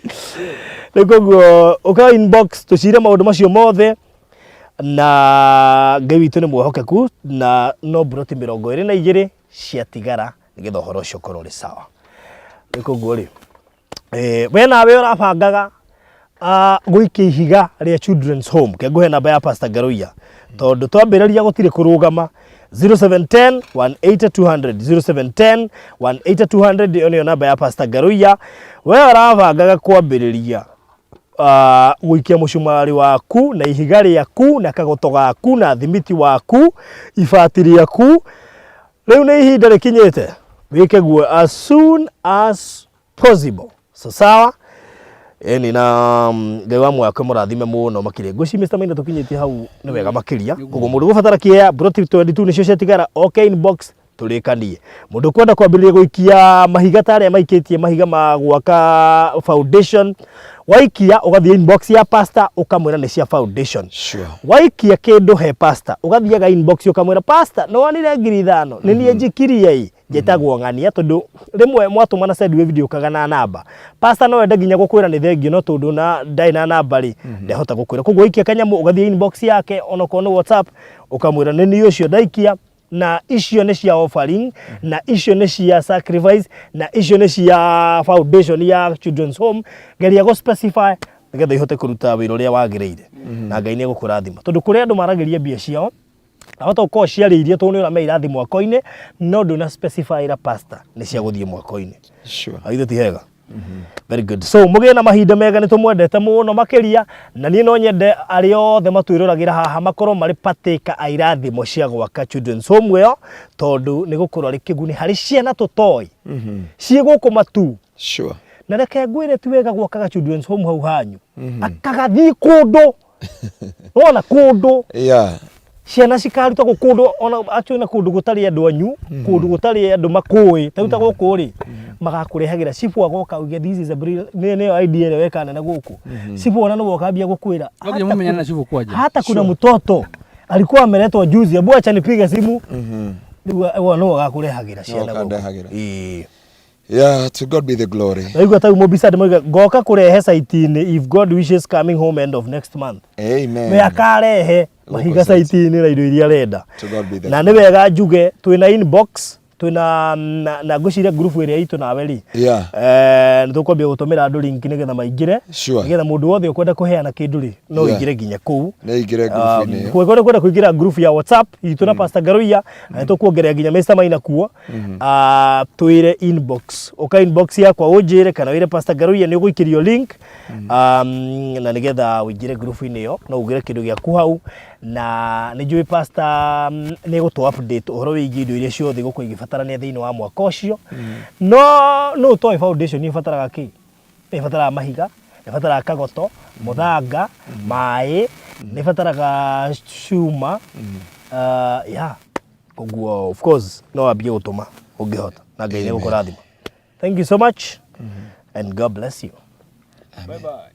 Rĩu koguo ũka inbox tũcire maũndũ macio mothe na Ngai witũ nĩ mwehokeku na no mburoti 22 ciatigara nĩgetha ũhoro ũcio ũkorwo ũrĩ sawa. Rĩu koguo rĩ Eh, we nawe ũrabangaga gũikia ihiga rĩa Children's Home ke ngũhe namba ya Pastor Ngaruiya tondũ twambĩrĩria gũtirĩ kũrũgama 0710 180 200 0710 180 200 ĩyo nĩyo namba ya Pastor Ngaruiya. We ũrabangaga kwambĩrĩria gũikia mũcumarĩ waku na ihiga rĩaku na kagoto gaku na thimiti waku ibati rĩaku rĩu nĩ ihinda rĩkinyĩte wĩke guo as soon as possible. So sawa eni na Ngai wa muoyo akĩmũrathime mũno makĩria. Ngwĩciria Mr. Maina tũkinyĩtie hau nĩ wega makĩria. Koguo mũndũ ũgũbatara kĩea broti 22 nĩcio ciatigara oke inbox tũrĩkanie. Mũndũ ũkwenda kwambĩrĩria gũikia mahiga ta arĩa maikĩtie mahiga ma gwaka foundation, waikia ũgathiĩ inbox ya pastor ũkamwĩra nĩ cia foundation.
Sure.
Waikia kĩndũ he pastor ũgathiaga inbox ũkamwĩra pastor nĩ wonire 5,000 nĩ niĩ njikirie ĩ njĩtagwo ng'ania tondũ rĩmwe mwatũmana send wave ndĩũkaga na namba. Pastor no ende nginya gũkwĩra nĩ thengio no tondũ na ndarĩ na namba rĩ ndehota gũkwĩra. Koguo waikia kanyamũ ũgathiĩ inbox yake onokorwo nĩ WhatsApp ũkamwĩra nĩ niĩ ũcio ndaikia na icio nĩ cia offering na icio nĩ cia sacrifice na icio nĩ cia foundation ya Children's Home. Geria gũ specify nĩgetha ihote kũruta wĩra ũrĩa wagĩrĩire na Ngai nĩ egũkũrathima tondũ kũrĩ andũ maragĩria mbia ciao ahota gũkorwo ciarĩirie tondũ nĩ ũramenya irathiĩ mwako-inĩ no ndũna specify ĩra pastor nĩ cia gũthiĩ mwako-inĩ.
Sure.
Aithe ti hega. Very good. So mũgĩe na mahinda mega nĩ tũmwendete mũno makĩria na niĩ no nyende arĩa othe matwĩroragĩra haha makorwo marĩ partaker a irathimo cia gwaka Children's Home ĩyo tondũ nĩ gũkorwo arĩ kĩguni harĩ ciana tũtoĩ ciĩ gũkũ matu.
Sure.
Na reke ngwĩre ti wega gwakaga Children's Home hau hanyu akagathiĩ kũndũ wona kũndũ
Yeah.
ciana cikarutagwo kũndũ ona actually na kũndũ gũtarĩ andũ anyu kũndũ gũtarĩ andũ makũĩ ta rĩu ta gũkũ rĩ magakũrehagĩra cibũ agoka uge this is a brilliant nĩ nĩyo idea ĩrĩa weka nene gũkũ cibũ ona nĩwe ũkambia gũkwĩra
No nginya mũmenyane na cibũ kwanja.
hata kuna mtoto alikuwa ameletwa juzi hebu acha nipige simu rĩu we nĩwe ũgakũrehagĩra ciana gũkũ
ũkandehagĩra.
Ĩĩ.
Yeah, to God be the glory.
Naigua tau mũbicadi moiga ngoka kũrehe site-inĩ if God wishes coming home end of next month.
Amen.
We akarehe mahiga
site.
site-inĩ na indo iria arenda.
To God be the
Na nĩ wega njuge twĩna inbox twĩna na, na ngwĩciria group ĩrĩa itũ nawe rĩ
Yeah.
eh, nĩ tũkwambia gũtũmĩra andũ link nĩgetha maingĩre
Sure.
nĩgetha mũndũ wothe ũkwenda kũheana kĩndũ rĩ no
Yeah.
ũingĩre nginya kũu.
Nĩ aingĩre group-inĩ ĩyo.
Kũngĩkorwo kwenda kũingĩra group ya WhatsApp itũ na Pastor Ngaruiya na nĩtũkuongerera nginya Mr Maina kuo twĩre inbox ũka inbox yakwa ũnjĩre kana wĩre Pastor Ngaruiya nĩ ũgũikĩrio link na nĩgetha ũingĩre group-inĩ ĩyo no ugĩre kĩndũ gĩaku hau na nĩ njũĩ Pastor nĩ egũtũ update ũhoro wĩgiĩ indo iria ciothe igũkorwo igĩbatarania thĩinĩ wa mwaka ũcio no nũ ũtoĩ foundation ĩbataraga kĩ nĩ ĩbataraga mahiga nĩ ĩbataraga kagoto mũthanga maĩ nĩ ĩbataraga cuma yeah koguo of course no wambie gũtũma ũngĩhota na Ngai nĩ egũkũrathima. Thank you so much and God bless you.
Bye bye.